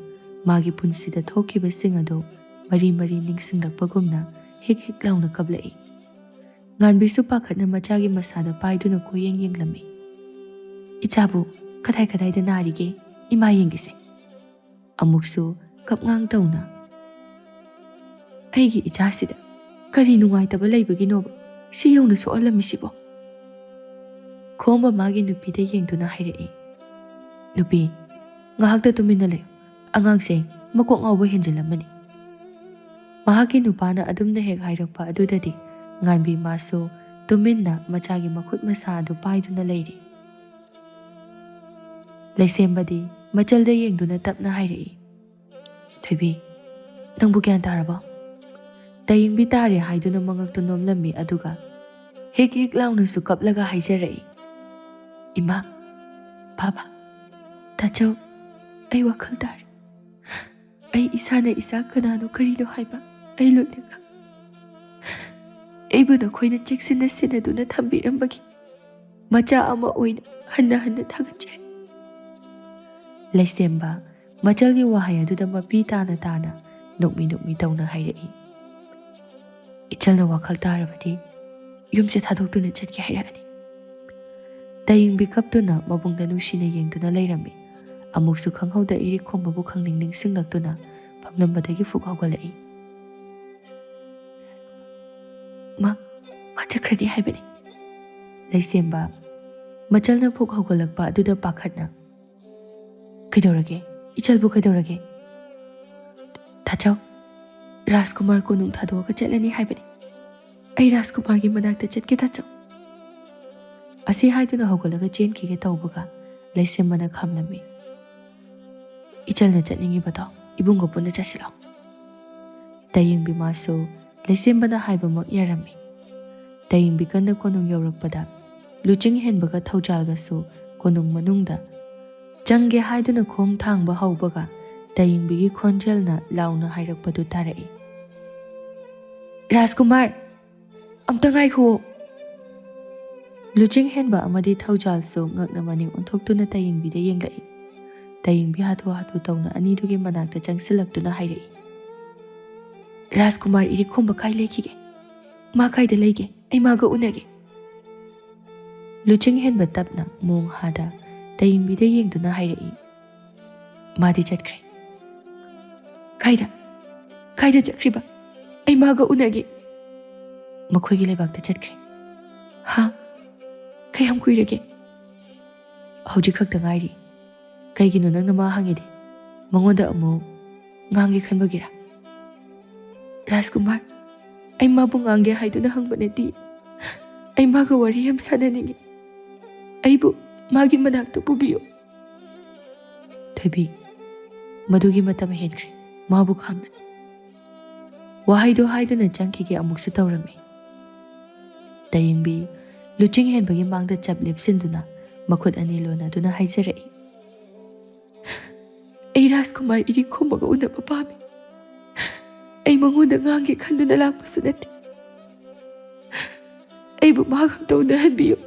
ꯃꯥꯒꯤ ꯄꯨꯟꯁꯤꯗ ꯊꯣꯛꯈꯤꯕꯁꯤꯡ ꯑꯗꯨ ꯃꯔꯤ ꯃꯔꯤ ꯅꯤꯡꯁꯤꯡꯂꯛꯄꯒꯨꯝꯅ ꯍꯤꯛ ꯍꯤꯛ ꯂꯥꯎꯅ ꯀꯞꯂꯛꯏ꯫ ꯉꯥꯟꯕꯤꯁꯨ ꯄꯥꯈꯠꯅ ꯃꯆꯥꯒꯤ ꯃꯁꯥꯗ ꯄꯥꯏꯗꯨꯅ ꯀꯣꯏꯌꯦꯡ ꯌꯦꯡꯂꯝꯃꯤ꯫ "ꯏꯆꯥꯕꯨ ꯀꯗꯥꯏ ꯀꯗꯥꯏꯗ ꯅꯥꯔꯤꯒꯦ? ꯏꯃꯥ ꯌꯦꯡꯒꯦꯁꯦ꯫" ꯑꯃꯨꯛꯁꯨ ꯀꯞꯉꯥꯡ ꯇꯧꯅ, "ꯑꯩꯒꯤ ꯏꯆꯥꯁꯤꯗ ꯀꯔꯤ ꯅꯨꯡꯉꯥꯏꯇꯕ ꯂꯩꯕꯒꯤꯅꯣꯕ ꯁꯤ ꯌꯧꯅ ꯁꯣꯛꯍꯜꯂꯝꯃꯤꯁꯤꯕꯣ?" ꯈꯣꯝꯕ ꯃꯥꯒꯤ ꯅꯨꯄꯤꯗ ꯌꯦꯡꯗꯨꯅ ꯍꯥꯏꯔꯛꯏ, "ꯅꯨꯄꯤ, ꯉꯥꯏꯍꯥꯛꯇ ꯇꯨꯃꯤꯟꯅ ꯂꯩꯌꯨ꯫ ꯑꯉꯥꯡꯁꯦ ꯃꯀꯣꯛ ꯉꯥꯎꯕ ꯍꯦꯟꯖꯤꯜꯂꯝꯃꯅꯤ꯫" ꯃꯍꯥꯛꯀꯤ ꯅꯨꯄꯥꯅ ꯑꯗꯨꯝꯅ ꯍꯦꯛ ꯍꯥꯏꯔꯛꯄ ꯑꯗꯨꯗꯗꯤ ꯉꯥꯟꯕꯤ ꯃꯥꯁꯨ ꯇꯨꯃꯤꯟꯅ ꯃꯆꯥꯒꯤ ꯃꯈꯨꯠ ꯃꯁꯥ ꯑꯗꯨ ꯄꯥꯏꯗꯨꯅ ꯂꯩꯔꯤ꯫ ꯂꯩꯁꯦꯝꯕꯗꯤ ꯃꯆꯜꯗ ꯌꯦꯡꯗꯨꯅ ꯇꯞꯅ ꯍꯥꯏꯔꯛꯏ, "ꯊꯣꯏꯕꯤ, ꯅꯪꯕꯨ ꯒ꯭ꯌꯥꯟ ꯇꯥꯔꯕꯣ?" ꯇꯌꯦꯡꯕꯤ ꯇꯥꯔꯦ ꯍꯥꯏꯗꯨꯅ ꯃꯉꯛꯇꯨ ꯅꯣꯝꯂꯝꯃꯤ, ꯑꯗꯨꯒ ꯍꯤꯛ ꯍꯤꯛ ꯂꯥꯎꯅꯁꯨ ꯀꯞꯂꯒ ꯍꯥꯏꯖꯔꯛꯏ, "ꯏꯃꯥ, ꯕꯥꯕꯥ, ꯇꯥꯆꯧ, ꯑꯩ ꯋꯥꯈꯜ ꯇꯥꯔꯦ꯫ ꯑꯩ ꯏꯁꯥꯅ ꯏꯁꯥ ꯀꯅꯥꯅꯣ ꯀꯔꯤꯅꯣ ꯍꯥꯏꯕ ꯑꯩ ꯂꯣꯏꯅ ꯈꯪꯉꯤ꯫ ꯑꯩꯕꯨ ꯅꯈꯣꯏꯅ ꯆꯦꯛꯁꯤꯟꯅ ꯁꯦꯟꯅꯗꯨꯅ ꯊꯝꯕꯤꯔꯝꯕꯒꯤ ꯃꯆꯥ ꯑꯃ ꯑꯣꯏꯅ ꯍꯟꯅ ꯍꯟꯅ ꯊꯥꯒꯠꯆꯔꯤ꯫" ꯂꯩꯁꯦꯝꯕ ꯃꯆꯜꯒꯤ ꯋꯥꯍꯩ ꯑꯗꯨꯗ ꯃꯄꯤ ꯇꯥꯅ ꯇꯥꯅ ꯅꯣꯛꯃꯤ ꯅꯣꯛꯃꯤ ꯇꯧꯅ ꯍꯥꯏꯔꯛꯏ, ꯏꯆꯜꯅ ꯋꯥꯈꯜ ꯇꯥꯔꯕꯗꯤ ꯌꯨꯝꯁꯦ ꯊꯥꯗꯣꯛꯇꯨꯅ ꯆꯠꯀꯦ ꯍꯥꯏꯔꯛꯑꯅꯤ꯫ ꯇꯌꯦꯡꯕꯤ ꯀꯞꯇꯨꯅ ꯃꯕꯨꯡꯗ ꯅꯨꯡꯁꯤꯅ ꯌꯦꯡꯗꯨꯅ ꯂꯩꯔꯝꯃꯤ꯫ ꯑꯃꯨꯛꯁꯨ ꯈꯪꯍꯧꯗ ꯏꯔꯤꯛ ꯈꯣꯝꯕꯕꯨ ꯈꯪꯅꯤꯡ ꯅꯤꯡꯁꯤꯡꯂꯛꯇꯨꯅ ꯐꯝꯂꯝꯕꯗꯒꯤ ꯐꯨꯛ ꯍꯧꯒꯠꯂꯛꯏ꯫ "ꯃꯥ, ꯃꯥ ꯆꯠꯈ꯭ꯔꯅꯤ ꯍꯥꯏꯕꯅꯤ꯫" ꯂꯩꯁꯦꯝꯕ ꯃꯆꯜꯅ ꯐꯨꯛ ꯍꯧꯒꯠꯂꯛꯄ ꯑꯗꯨꯗ ꯄꯥꯈꯠꯅ, "ꯀꯩꯗꯧꯔꯒꯦ? ꯏꯆꯜꯕꯨ ꯀꯩꯗꯧꯔꯒꯦ?" "ꯇꯥꯆꯧ, ꯔꯥꯖꯀꯨꯃꯥꯔ ꯀꯣꯅꯨꯡ ꯊꯥꯗꯣꯛꯑꯒ ꯆꯠꯂꯅꯤ ꯍꯥꯏꯕꯅꯤ꯫ ꯑꯩ ꯔꯥꯖꯀꯨꯃꯥꯔꯒꯤ ꯃꯅꯥꯛꯇ ꯆꯠꯀꯦ, ꯇꯥꯆꯧ꯫" ꯑꯁꯤ ꯍꯥꯏꯗꯨꯅ ꯍꯧꯒꯠꯂꯒ ꯆꯦꯟꯈꯤꯒꯦ ꯇꯧꯕꯒ ꯂꯩꯁꯦꯝꯕꯅ ꯈꯥꯝꯂꯝꯃꯤ꯫ "ꯏꯆꯜꯅ ꯆꯠꯅꯤꯡꯉꯤꯕꯗꯣ ꯏꯕꯨꯡꯒ ꯄꯨꯟꯅ ꯆꯠꯁꯤꯜꯂꯣ꯫" ꯇꯌꯦꯡꯕꯤ ꯃꯥꯁꯨ ꯂꯩꯁꯦꯝꯕꯅ ꯍꯥꯏꯕꯃꯛ ꯌꯥꯔꯝꯃꯤ꯫ ꯇꯌꯦꯡꯕꯤ ꯀꯟꯅ ꯀꯣꯅꯨꯡ ꯌꯧꯔꯛꯄꯗ ꯂꯨꯆꯤꯡ ꯍꯦꯟꯕꯒ ꯊꯧꯖꯥꯜꯒꯁꯨ ꯀꯣꯅꯨꯡ ꯃꯅꯨꯡꯗ ꯆꯪꯒꯦ ꯍꯥꯏꯗꯨꯅ ꯈꯣꯡ ꯊꯥꯡꯕ ꯍꯧꯕꯒ ꯇꯌꯦꯡꯕꯤꯒꯤ ꯈꯣꯟꯖꯦꯜꯅ ꯂꯥꯎꯅ ꯍꯥꯏꯔꯛꯄꯗꯨ ꯇꯥꯔꯛꯏ, "ꯔꯥꯖꯀꯨꯃꯥꯔ, ꯑꯝꯇ ꯉꯥꯏꯈꯨꯑꯣ꯫" ꯂꯨꯆꯤꯡ ꯍꯦꯟꯕ ꯑꯃꯗꯤ ꯊꯧꯖꯥꯜꯁꯨ ꯉꯛꯅ ꯃꯅꯤꯡ ꯑꯣꯟꯊꯣꯛꯇꯨꯅ ꯇꯌꯦꯡꯕꯤꯗ ꯌꯦꯡꯂꯛꯏ꯫ ꯇꯌꯦꯡꯕꯤ ꯍꯥꯊꯨ ꯍꯥꯊꯨ ꯇꯧꯅ ꯑꯅꯤꯗꯨꯒꯤ ꯃꯅꯥꯛꯇ ꯆꯪꯁꯤꯜꯂꯛꯇꯨꯅ ꯍꯥꯏꯔꯛꯏ, "ꯔꯥꯖꯀꯨꯃꯥꯔ ꯏꯔꯤꯛ ꯈꯣꯝꯕ ꯀꯥꯏ ꯂꯩꯈꯤꯒꯦ? ꯃꯥ ꯀꯥꯏꯗ ꯂꯩꯒꯦ? ꯑꯩ ꯃꯥꯒ ꯎꯅꯒꯦ꯫" ꯂꯨꯆꯤꯡ ꯍꯦꯟꯕ ꯇꯞꯅ ꯃꯣꯡ ꯍꯥꯗ ꯇꯌꯦꯡꯕꯤꯗ ꯌꯦꯡꯗꯨꯅ ꯍꯥꯏꯔꯛꯏ, "ꯃꯥꯗꯤ ꯆꯠꯈ꯭ꯔꯦ꯫" "ꯀꯥꯏꯗ? ꯀꯥꯏꯗ ꯆꯠꯈ꯭ꯔꯤꯕ? ꯑꯩ ꯃꯥꯒ ꯎꯅꯒꯦ꯫" "ꯃꯈꯣꯏꯒꯤ ꯂꯩꯕꯥꯛꯇ ꯆꯠꯈ꯭ꯔꯦ꯫" "ꯍꯥ? ꯀꯌꯥꯝ ꯀꯨꯏꯔꯒꯦ?" "ꯍꯧꯖꯤꯛ ꯈꯛꯇ ꯉꯥꯏꯔꯤ꯫" "ꯀꯩꯒꯤꯅꯣ ꯅꯪꯅ ꯃꯥ ꯍꯪꯉꯤꯗꯤ? ꯃꯉꯣꯟꯗ ꯑꯃꯨꯛ ꯉꯥꯡꯒꯦ ꯈꯟꯕꯒꯤꯔꯥ?" "ꯔꯥꯖꯀꯨꯃꯥꯔ, ꯑꯩ ꯃꯥꯕꯨ ꯉꯥꯡꯒꯦ ꯍꯥꯏꯗꯨꯅ ꯍꯪꯕ ꯅꯠꯇꯦ꯫ ꯑꯩ ꯃꯥꯒ ꯋꯥꯔꯤ ꯌꯥꯝ ꯁꯥꯟꯅꯅꯤꯡꯉꯤ꯫ ꯑꯩꯕꯨ ꯃꯥꯒꯤ ꯃꯅꯥꯛꯇ ꯄꯨꯕꯤꯌꯨ꯫" "ꯊꯣꯏꯕꯤ, ꯃꯗꯨꯒꯤ ꯃꯇꯝ ꯍꯦꯟꯈ꯭ꯔꯦ꯫ ꯃꯥꯕꯨ ꯈꯥꯝꯂꯨ꯫" ꯋꯥꯍꯩꯗꯨ ꯍꯥꯏꯗꯨꯅ ꯆꯪꯈꯤꯒꯦ ꯑꯃꯨꯛꯁꯨ ꯇꯧꯔꯝꯃꯤ꯫ ꯇꯌꯦꯡꯕꯤ ꯂꯨꯆꯤꯡ ꯍꯦꯟꯕꯒꯤ ꯃꯥꯡꯗ ꯆꯞ ꯂꯦꯞꯁꯤꯟꯗꯨꯅ ꯃꯈꯨꯠ ꯑꯅꯤ ꯂꯣꯟꯅꯗꯨꯅ ꯍꯥꯏꯖꯔꯛꯏ, "ꯑꯩ ꯔꯥꯖꯀꯨꯃꯥꯔ ꯏꯔꯤꯛ ꯈꯣꯝꯕꯒ ꯎꯅꯕ ꯄꯥꯝꯃꯤ꯫ ꯑꯩ ꯃꯉꯣꯟꯗ ꯉꯥꯡꯒꯦ ꯈꯟꯗꯨꯅ ꯂꯥꯛꯄꯁꯨ ꯅꯠꯇꯦ꯫ ꯑꯩꯕꯨ ꯃꯍꯥꯛ ꯑꯝꯇ ꯎꯅꯍꯟꯕꯤꯌꯨ꯫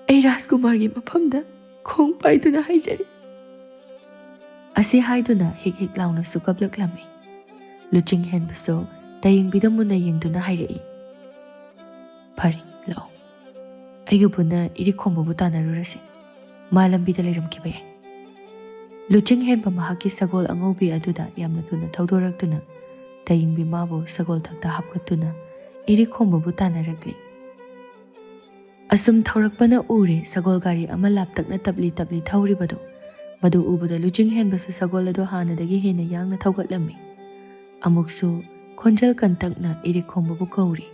ꯑꯩ ꯔꯥꯖꯀꯨꯃꯥꯔꯒꯤ ꯃꯐꯝꯗ ꯈꯣꯡ ꯄꯥꯏꯗꯨꯅ ꯍꯥꯏꯖꯔꯤ꯫" ꯑꯁꯤ ꯍꯥꯏꯗꯨꯅ ꯍꯤꯛ ꯍꯤꯛ ꯂꯥꯎꯅꯁꯨ ꯀꯞꯂꯛꯂꯝꯃꯤ꯫ ꯂꯨꯆꯤꯡ ꯍꯦꯟꯕꯁꯨ ꯇꯌꯦꯡꯕꯤꯗ ꯃꯨꯟꯅ ꯌꯦꯡꯗꯨꯅ ꯍꯥꯏꯔꯛꯏ, "ꯐꯔꯦ, ꯂꯥꯛꯑꯣ꯫ ꯑꯩꯒ ꯄꯨꯟꯅ ꯏꯔꯤꯛ ꯈꯣꯝꯕꯕꯨ ꯇꯥꯟꯅꯔꯨꯔꯁꯤ꯫ ꯃꯥ ꯂꯝꯕꯤꯗ ꯂꯩꯔꯝꯈꯤꯕ ꯌꯥꯏ꯫" ꯂꯨꯆꯤꯡ ꯍꯦꯟꯕ ꯃꯍꯥꯛꯀꯤ ꯁꯒꯣꯜ ꯑꯉꯧꯕꯤ ꯑꯗꯨꯗ ꯌꯥꯝꯅ ꯊꯨꯅ ꯊꯧꯗꯣꯔꯛꯇꯨꯅ ꯇꯌꯦꯡꯕꯤ ꯃꯥꯕꯨ ꯁꯒꯣꯜ ꯊꯛꯇ ꯍꯥꯞꯀꯠꯇꯨꯅ ꯏꯔꯤꯛ ꯈꯣꯝꯕꯕꯨ ꯇꯥꯟꯅꯔꯛꯂꯤ꯫ ꯑꯁꯨꯝ ꯊꯧꯔꯛꯄꯅ ꯎꯔꯦ ꯁꯒꯣꯜ ꯒꯥꯔꯤ ꯑꯃ ꯂꯥꯞꯇꯛꯅ ꯇꯞꯂꯤ ꯇꯞꯂꯤ ꯊꯧꯔꯤꯕꯗꯨ꯫ ꯃꯗꯨ ꯎꯕꯗ ꯂꯨꯆꯤꯡ ꯍꯦꯟꯕꯁꯨ ꯁꯒꯣꯜ ꯑꯗꯨ ꯍꯥꯟꯅꯗꯒꯤ ꯍꯦꯟꯅ ꯌꯥꯡꯅ ꯊꯧꯒꯠꯂꯝꯃꯤ꯫ ꯑꯃꯨꯛꯁꯨ ꯈꯣꯟꯖꯦꯜ ꯀꯟꯇꯛꯅ ꯏꯔꯤꯛ ꯈꯣꯝꯕꯕꯨ ꯀꯧꯔꯤ꯫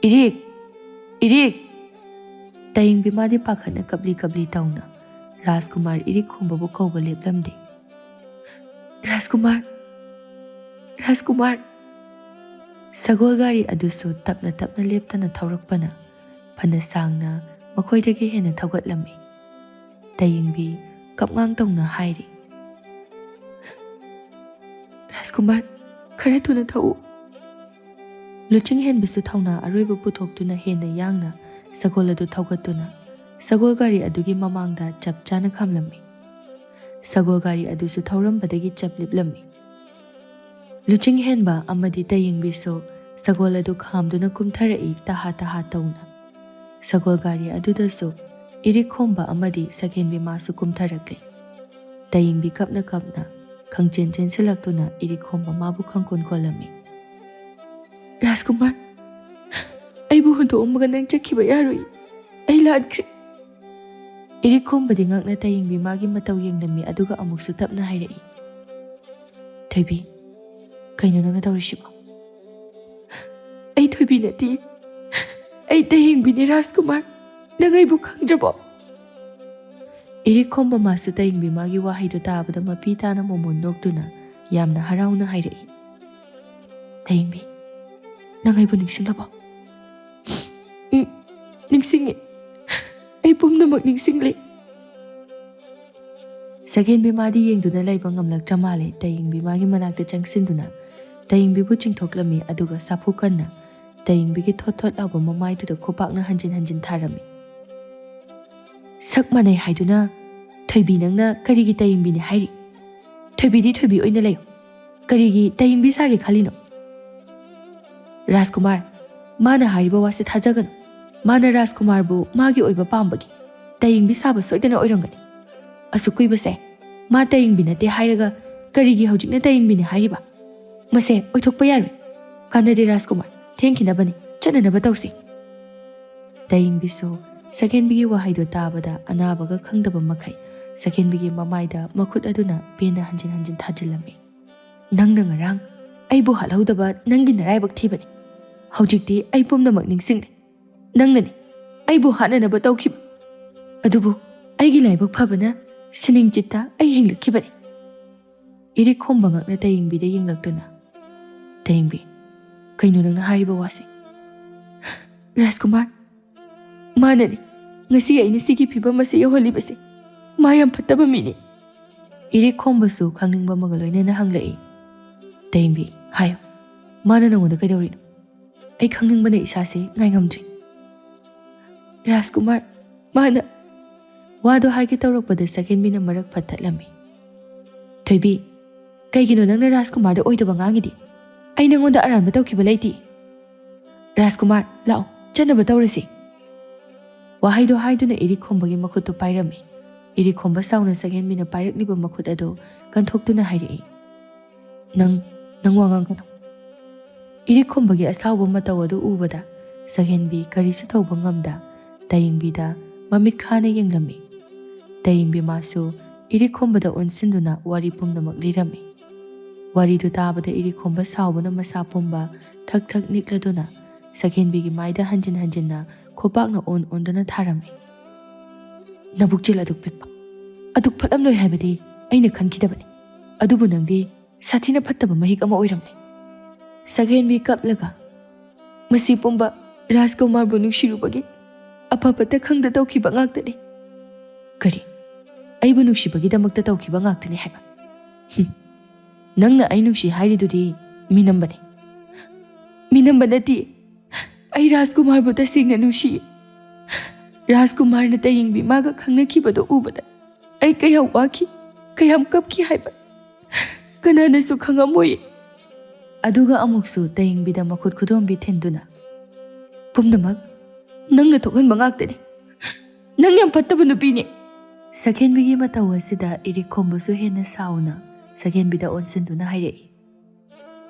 "ꯏꯔꯤꯛ! ꯏꯔꯤꯛ!" ꯇꯌꯦꯡꯕꯤ ꯃꯥꯗꯤ ꯄꯥꯈꯠꯅ ꯀꯞꯂꯤ ꯀꯞꯂꯤ ꯇꯧꯅ ꯔꯥꯖꯀꯨꯃꯥꯔ ꯏꯔꯤꯛ ꯈꯣꯝꯕꯕꯨ ꯀꯧꯕ ꯂꯦꯞꯂꯝꯗꯦ꯫ "ꯔꯥꯖꯀꯨꯃꯥꯔ! ꯔꯥꯖꯀꯨꯃꯥꯔ!" ꯁꯒꯣꯜ ꯒꯥꯔꯤ ꯑꯗꯨꯁꯨ ꯇꯞꯅ ꯇꯞꯅ ꯂꯦꯞꯇꯅ ꯊꯧꯔꯛꯄꯅ ꯐꯅ ꯁꯥꯡꯅ ꯃꯈꯣꯏꯗꯒꯤ ꯍꯦꯟꯅ ꯊꯧꯒꯠꯂꯝꯃꯤ꯫ ꯇꯌꯦꯡꯕꯤ ꯀꯞꯉꯥꯡ ꯇꯧꯅ ꯍꯥꯏꯔꯤ, "ꯔꯥꯖꯀꯨꯃꯥꯔ, ꯈꯔ ꯊꯨꯅ ꯊꯧꯎ꯫" ꯂꯨꯆꯤꯡ ꯍꯦꯟꯕꯁꯨ ꯊꯧꯅꯥ ꯑꯔꯣꯏꯕ ꯄꯨꯊꯣꯛꯇꯨꯅ ꯍꯦꯟꯅ ꯌꯥꯡꯅ ꯁꯒꯣꯜ ꯑꯗꯨ ꯊꯧꯒꯠꯇꯨꯅ ꯁꯒꯣꯜ ꯒꯥꯔꯤ ꯑꯗꯨꯒꯤ ꯃꯃꯥꯡꯗ ꯆꯞ ꯆꯥꯅ ꯈꯥꯝꯂꯝꯃꯤ꯫ ꯁꯒꯣꯜ ꯒꯥꯔꯤ ꯑꯗꯨꯁꯨ ꯊꯧꯔꯝꯕꯗꯒꯤ ꯆꯞ ꯂꯦꯞꯂꯝꯃꯤ꯫ ꯂꯨꯆꯤꯡ ꯍꯦꯟꯕ ꯑꯃꯗꯤ ꯇꯌꯦꯡꯕꯤꯁꯨ ꯁꯒꯣꯜ ꯑꯗꯨ ꯈꯥꯝꯗꯨꯅ ꯀꯨꯝꯊꯔꯛꯏ, ꯇꯍꯥ ꯇꯍꯥ ꯇꯧꯅ꯫ ꯁꯒꯣꯜ ꯒꯥꯔꯤ ꯑꯗꯨꯗꯁꯨ ꯏꯔꯤꯛ ꯈꯣꯝꯕ ꯑꯃꯗꯤ ꯁꯛꯍꯦꯟꯕꯤ ꯃꯥꯁꯨ ꯀꯨꯝꯊꯔꯛꯂꯤ꯫ ꯇꯌꯦꯡꯕꯤ ꯀꯞꯅ ꯀꯞꯅ ꯈꯪꯆꯦꯟ ꯆꯦꯟꯁꯤꯜꯂꯛꯇꯨꯅ ꯏꯔꯤꯛ ꯈꯣꯝꯕ ꯃꯥꯕꯨ ꯈꯪꯀꯣꯟ ꯀꯣꯜꯂꯝꯃꯤ꯫ "ꯔꯥꯖꯀꯨꯃꯥꯔ, ꯑꯩꯕꯨ ꯍꯨꯟꯗꯣꯛꯑꯝꯃꯒ ꯅꯪ ꯆꯠꯈꯤꯕ ꯌꯥꯔꯣꯏ꯫ ꯑꯩ ꯂꯥꯟꯈ꯭ꯔꯦ꯫" ꯏꯔꯤꯛ ꯈꯣꯝꯕꯗꯤ ꯉꯛꯅ ꯇꯌꯦꯡꯕꯤ ꯃꯥꯒꯤ ꯃꯇꯧ ꯌꯦꯡꯂꯝꯃꯤ, ꯑꯗꯨꯒ ꯑꯃꯨꯛꯁꯨ ꯇꯞꯅ ꯍꯥꯏꯔꯛꯏ, "ꯊꯣꯏꯕꯤ, ꯀꯩꯅꯣ ꯅꯪꯅ ꯇꯧꯔꯤꯁꯤꯕꯣ?" "ꯑꯩ ꯊꯣꯏꯕꯤ ꯅꯠꯇꯦ, ꯑꯩ ꯇꯌꯦꯡꯕꯤꯅꯤ ꯔꯥꯖꯀꯨꯃꯥꯔ꯫ ꯅꯪ ꯑꯩꯕꯨ ꯈꯪꯗ꯭ꯔꯕꯣ?" ꯏꯔꯤꯛ ꯈꯣꯝꯕ ꯃꯥꯁꯨ ꯇꯌꯦꯡꯕꯤ ꯃꯥꯒꯤ ꯋꯥꯍꯩꯗꯨ ꯇꯥꯕꯗ ꯃꯄꯤ ꯇꯥꯅ ꯃꯣꯃꯣꯟ ꯅꯣꯛꯇꯨꯅ ꯌꯥꯝꯅ ꯍꯔꯥꯎꯅ ꯍꯥꯏꯔꯛꯏ, "ꯇꯌꯦꯡꯕꯤ, ꯅꯪ ꯑꯩꯕꯨ ꯅꯤꯡꯁꯤꯡꯂꯕꯣ?" "ꯎꯝ, ꯅꯤꯡꯁꯤꯡꯉꯤ꯫ ꯑꯩ ꯄꯨꯝꯅꯃꯛ ꯅꯤꯡꯁꯤꯡꯂꯦ꯫" ꯁꯛꯍꯦꯟꯕꯤ ꯃꯥꯗꯤ ꯌꯦꯡꯗꯨꯅ ꯂꯩꯕ ꯉꯝꯂꯛꯇ꯭ꯔ ꯃꯥꯜꯂꯦ꯫ ꯇꯌꯦꯡꯕꯤ ꯃꯥꯒꯤ ꯃꯅꯥꯛꯇ ꯆꯪꯁꯤꯟꯗꯨꯅ ꯇꯌꯦꯡꯕꯤꯕꯨ ꯆꯤꯡꯊꯣꯛꯂꯝꯃꯤ, ꯑꯗꯨꯒ ꯁꯥꯐꯨ ꯀꯟꯅ ꯇꯌꯦꯡꯕꯤꯒꯤ ꯊꯣꯠ ꯊꯣꯠ ꯂꯥꯎꯕ ꯃꯃꯥꯏꯗꯨꯗ ꯈꯨꯄꯥꯛꯅ ꯍꯟꯖꯤꯟ ꯍꯟꯖꯤꯟ ꯊꯥꯔꯝꯃꯤ꯫ "ꯁꯛ ꯃꯥꯟꯅꯩ ꯍꯥꯏꯗꯨꯅ ꯊꯣꯏꯕꯤ ꯅꯪꯅ ꯀꯔꯤꯒꯤ ꯇꯌꯦꯡꯕꯤꯅꯤ ꯍꯥꯏꯔꯤ? ꯊꯣꯏꯕꯤꯗꯤ ꯊꯣꯏꯕꯤ ꯑꯣꯏꯅ ꯂꯩꯌꯨ꯫ ꯀꯔꯤꯒꯤ ꯇꯌꯦꯡꯕꯤ ꯁꯥꯒꯦ ꯈꯜꯂꯤꯅꯣ?" "ꯔꯥꯖꯀꯨꯃꯥꯔ, ꯃꯥꯅ ꯍꯥꯏꯔꯤꯕ ꯋꯥꯁꯦ ꯊꯥꯖꯒꯅꯨ꯫ ꯃꯥꯅ ꯔꯥꯖꯀꯨꯃꯥꯔꯕꯨ ꯃꯥꯒꯤ ꯑꯣꯏꯕ ꯄꯥꯝꯕꯒꯤ ꯇꯌꯦꯡꯕꯤ ꯁꯥꯕ ꯁꯣꯏꯗꯅ ꯑꯣꯏꯔꯝꯒꯅꯤ꯫ ꯑꯁꯨꯛ ꯀꯨꯏꯕꯁꯦ ꯃꯥ ꯇꯌꯦꯡꯕꯤ ꯅꯠꯇꯦ ꯍꯥꯏꯔꯒ ꯀꯔꯤꯒꯤ ꯍꯧꯖꯤꯛꯅ ꯇꯌꯦꯡꯕꯤꯅꯤ ꯍꯥꯏꯔꯤꯕ? ꯃꯁꯦ ꯑꯣꯏꯊꯣꯛꯄ ꯌꯥꯔꯣꯏ꯫ ꯀꯥꯟꯅꯗꯦ ꯔꯥꯖꯀꯨꯃꯥꯔ, ꯊꯦꯡꯈꯤꯅꯕꯅꯤ, ꯆꯠꯅꯅꯕ ꯇꯧꯁꯤ꯫" ꯇꯌꯦꯡꯕꯤꯁꯨ ꯁꯛꯍꯦꯟꯕꯤꯒꯤ ꯋꯥꯍꯩꯗꯣ ꯇꯥꯕꯗ ꯑꯅꯥꯕꯒ ꯈꯪꯗꯕ ꯃꯈꯩ ꯁꯛꯍꯦꯟꯕꯤꯒꯤ ꯃꯃꯥꯏꯗ ꯃꯈꯨꯠ ꯑꯗꯨꯅ ꯄꯦꯟꯅ ꯍꯟꯖꯤꯟ ꯍꯟꯖꯤꯟ ꯊꯥꯖꯤꯜꯂꯝꯃꯤ꯫ "ꯅꯪꯅ ꯉꯔꯥꯡ ꯑꯩꯕꯨ ꯍꯥꯠꯍꯧꯗꯕ ꯅꯪꯒꯤ ꯅꯔꯥꯏꯕꯛ ꯊꯤꯕꯅꯤ꯫ ꯍꯧꯖꯤꯛꯇꯤ ꯑꯩ ꯄꯨꯝꯅꯃꯛ ꯅꯤꯡꯁꯤꯡꯂꯦ꯫ ꯅꯪꯅꯅꯤ ꯑꯩꯕꯨ ꯍꯥꯠꯅꯅꯕ ꯇꯧꯈꯤꯕ꯫ ꯑꯗꯨꯕꯨ ꯑꯩꯒꯤ ꯂꯥꯏꯕꯛ ꯐꯕꯅ ꯁꯤꯅꯤꯡ ꯆꯤꯠꯇ ꯑꯩ ꯍꯤꯡꯂꯛꯈꯤꯕꯅꯤ꯫" ꯏꯔꯤꯛ ꯈꯣꯝꯕ ꯉꯛꯅ ꯇꯌꯦꯡꯕꯤꯗ ꯌꯦꯡꯂꯛꯇꯨꯅ, "ꯇꯌꯦꯡꯕꯤ, ꯀꯩꯅꯣ ꯅꯪꯅ ꯍꯥꯏꯔꯤꯕ ꯋꯥꯁꯦ?" "ꯔꯥꯖꯀꯨꯃꯥꯔ, ꯃꯥꯅꯅꯤ ꯉꯁꯤ ꯑꯩꯅ ꯁꯤꯒꯤ ꯐꯤꯕꯝ ꯑꯁꯤ ꯌꯧꯍꯜꯂꯤꯕꯁꯦ꯫ ꯃꯥ ꯌꯥꯝ ꯐꯠꯇꯕ ꯃꯤꯅꯤ꯫" ꯏꯔꯤꯛ ꯈꯣꯝꯕꯁꯨ ꯈꯪꯅꯤꯡꯕ ꯑꯃꯒ ꯂꯣꯏꯅꯅ ꯍꯪꯂꯛꯏ꯫ "ꯇꯌꯦꯡꯕꯤ, ꯍꯥꯏꯌꯨ, ꯃꯥꯅ ꯅꯉꯣꯟꯗ ꯀꯩꯗꯧꯔꯤꯅꯣ? ꯑꯩ ꯈꯪꯅꯤꯡꯕꯅ ꯏꯁꯥꯁꯦ ꯉꯥꯏꯉꯝꯗ꯭ꯔꯦ꯫" "ꯔꯥꯖꯀꯨꯃꯥꯔ, ꯃꯥꯅ꯫" ꯋꯥꯗꯣ ꯍꯥꯏꯒꯦ ꯇꯧꯔꯛꯄꯗ ꯁꯛꯍꯦꯟꯕꯤꯅ ꯃꯔꯛ ꯐꯠꯊꯠꯂꯝꯃꯤ꯫ "ꯊꯣꯏꯕꯤ, ꯀꯩꯒꯤꯅꯣ ꯅꯪꯅ ꯔꯥꯖꯀꯨꯃꯥꯔꯗ ꯑꯣꯏꯗꯕ ꯉꯥꯡꯉꯤꯗꯤ? ꯑꯩ ꯅꯉꯣꯟꯗ ꯑꯔꯥꯟꯕ ꯇꯧꯈꯤꯕ ꯂꯩꯇꯦ꯫ ꯔꯥꯖꯀꯨꯃꯥꯔ, ꯂꯥꯛꯑꯣ, ꯆꯠꯅꯕ ꯇꯧꯔꯁꯤ꯫" ꯋꯥꯍꯩꯗꯣ ꯍꯥꯏꯗꯨꯅ ꯏꯔꯤꯛ ꯈꯣꯝꯕꯒꯤ ꯃꯈꯨꯠꯇꯨ ꯄꯥꯏꯔꯝꯃꯤ꯫ ꯏꯔꯤꯛ ꯈꯣꯝꯕ ꯁꯥꯎꯅ ꯁꯛꯍꯦꯟꯕꯤꯅ ꯄꯥꯏꯔꯛꯂꯤꯕ ꯃꯈꯨꯠ ꯑꯗꯨ ꯀꯟꯊꯣꯛꯇꯨꯅ ꯍꯥꯏꯔꯛꯏ, "ꯅꯪ, ꯅꯪ ꯋꯥ ꯉꯥꯡꯒꯅꯨ꯫" ꯏꯔꯤꯛ ꯈꯣꯝꯕꯒꯤ ꯑꯁꯥꯎꯕ ꯃꯇꯧ ꯑꯗꯨ ꯎꯕꯗ ꯁꯛꯍꯦꯟꯕꯤ ꯀꯔꯤꯁꯨ ꯇꯧꯕ ꯉꯝꯗ ꯇꯌꯦꯡꯕꯤꯗ ꯃꯃꯤꯠ ꯈꯥꯅ ꯌꯦꯡꯂꯝꯃꯤ꯫ ꯇꯌꯦꯡꯕꯤ ꯃꯥꯁꯨ ꯏꯔꯤꯛ ꯈꯣꯝꯕꯗ ꯑꯣꯟꯁꯤꯟꯗꯨꯅ ꯋꯥꯔꯤ ꯄꯨꯝꯅꯃꯛ ꯂꯤꯔꯝꯃꯤ꯫ ꯋꯥꯔꯤꯗꯨ ꯇꯥꯕꯗ ꯏꯔꯤꯛ ꯈꯣꯝꯕ ꯁꯥꯎꯕꯅ ꯃꯁꯥ ꯄꯨꯝꯕ ꯊꯛ ꯊꯛ ꯅꯤꯛꯂꯗꯨꯅ ꯁꯛꯍꯦꯟꯕꯤꯒꯤ ꯃꯥꯏꯗ ꯍꯟꯖꯤꯟ ꯍꯟꯖꯤꯟꯅ ꯈꯣꯄꯥꯛꯅ ꯑꯣꯟ ꯑꯣꯟꯗꯨꯅ ꯊꯥꯔꯝꯃꯤ꯫ "ꯅꯕꯨꯛꯆꯦꯜ ꯑꯗꯨꯛ ꯄꯤꯛꯄ, ꯑꯗꯨꯛ ꯐꯠꯂꯝꯂꯣꯏ ꯍꯥꯏꯕꯗꯤ ꯑꯩꯅ ꯈꯟꯈꯤꯗꯕꯅꯤ꯫ ꯑꯗꯨꯕꯨ ꯅꯪꯗꯤ ꯁꯥꯊꯤꯅ ꯐꯠꯇꯕ ꯃꯍꯤꯛ ꯑꯃ ꯑꯣꯏꯔꯝꯂꯦ꯫" ꯁꯛꯍꯦꯟꯕꯤ ꯀꯞꯂꯒ, "ꯃꯁꯤ ꯄꯨꯝꯕ ꯔꯥꯖꯀꯨꯃꯥꯔꯕꯨ ꯅꯨꯡꯁꯤꯔꯨꯕꯒꯤ ꯑꯐ ꯐꯠꯇ ꯈꯪꯗ ꯇꯧꯈꯤꯕ ꯉꯥꯛꯇꯅꯤ꯫" "ꯀꯔꯤ? ꯑꯩꯕꯨ ꯅꯨꯡꯁꯤꯕꯒꯤꯗꯃꯛꯇ ꯇꯧꯈꯤꯕ ꯉꯥꯛꯇꯅꯤ ꯍꯥꯏꯕ? ꯍꯨꯝ꯫ ꯅꯪꯅ ꯑꯩ ꯅꯨꯡꯁꯤ ꯍꯥꯏꯔꯤꯗꯨꯗꯤ ꯃꯤꯅꯝꯕꯅꯤ꯫" "ꯃꯤꯅꯝꯕ ꯅꯠꯇꯦ, ꯑꯩ ꯔꯥꯖꯀꯨꯃꯥꯔꯕꯨ ꯇꯁꯦꯡꯅ ꯅꯨꯡꯁꯤ꯫ ꯔꯥꯖꯀꯨꯃꯥꯔꯅ ꯇꯌꯦꯡꯕꯤ ꯃꯥꯒ ꯈꯪꯅꯈꯤꯕꯗꯨ ꯎꯕꯗ ꯑꯩ ꯀꯌꯥꯝ ꯋꯥꯈꯤ, ꯀꯌꯥꯝ ꯀꯞꯈꯤ ꯍꯥꯏꯕ ꯀꯅꯥꯅꯁꯨ ꯈꯪꯉꯝꯃꯣꯏ꯫" ꯑꯗꯨꯒ ꯑꯃꯨꯛꯁꯨ ꯇꯌꯦꯡꯕꯤꯗ ꯃꯈꯨꯠ ꯈꯨꯗꯣꯝꯕꯤ ꯊꯤꯟꯗꯨꯅ, "ꯄꯨꯝꯅꯃꯛ ꯅꯪꯅ ꯊꯣꯛꯍꯟꯕ ꯉꯥꯛꯇꯅꯤ꯫ ꯅꯪ ꯌꯥꯝ ꯐꯠꯇꯕ ꯅꯨꯄꯤꯅꯤ!" ꯁꯛꯍꯦꯟꯕꯤꯒꯤ ꯃꯇꯧ ꯑꯁꯤꯗ ꯏꯔꯤꯛ ꯈꯣꯝꯕꯁꯨ ꯍꯦꯟꯅ ꯁꯥꯎꯅ ꯁꯛꯍꯦꯟꯕꯤꯗ ꯑꯣꯟꯁꯤꯟꯗꯨꯅ ꯍꯥꯏꯔꯛꯏ,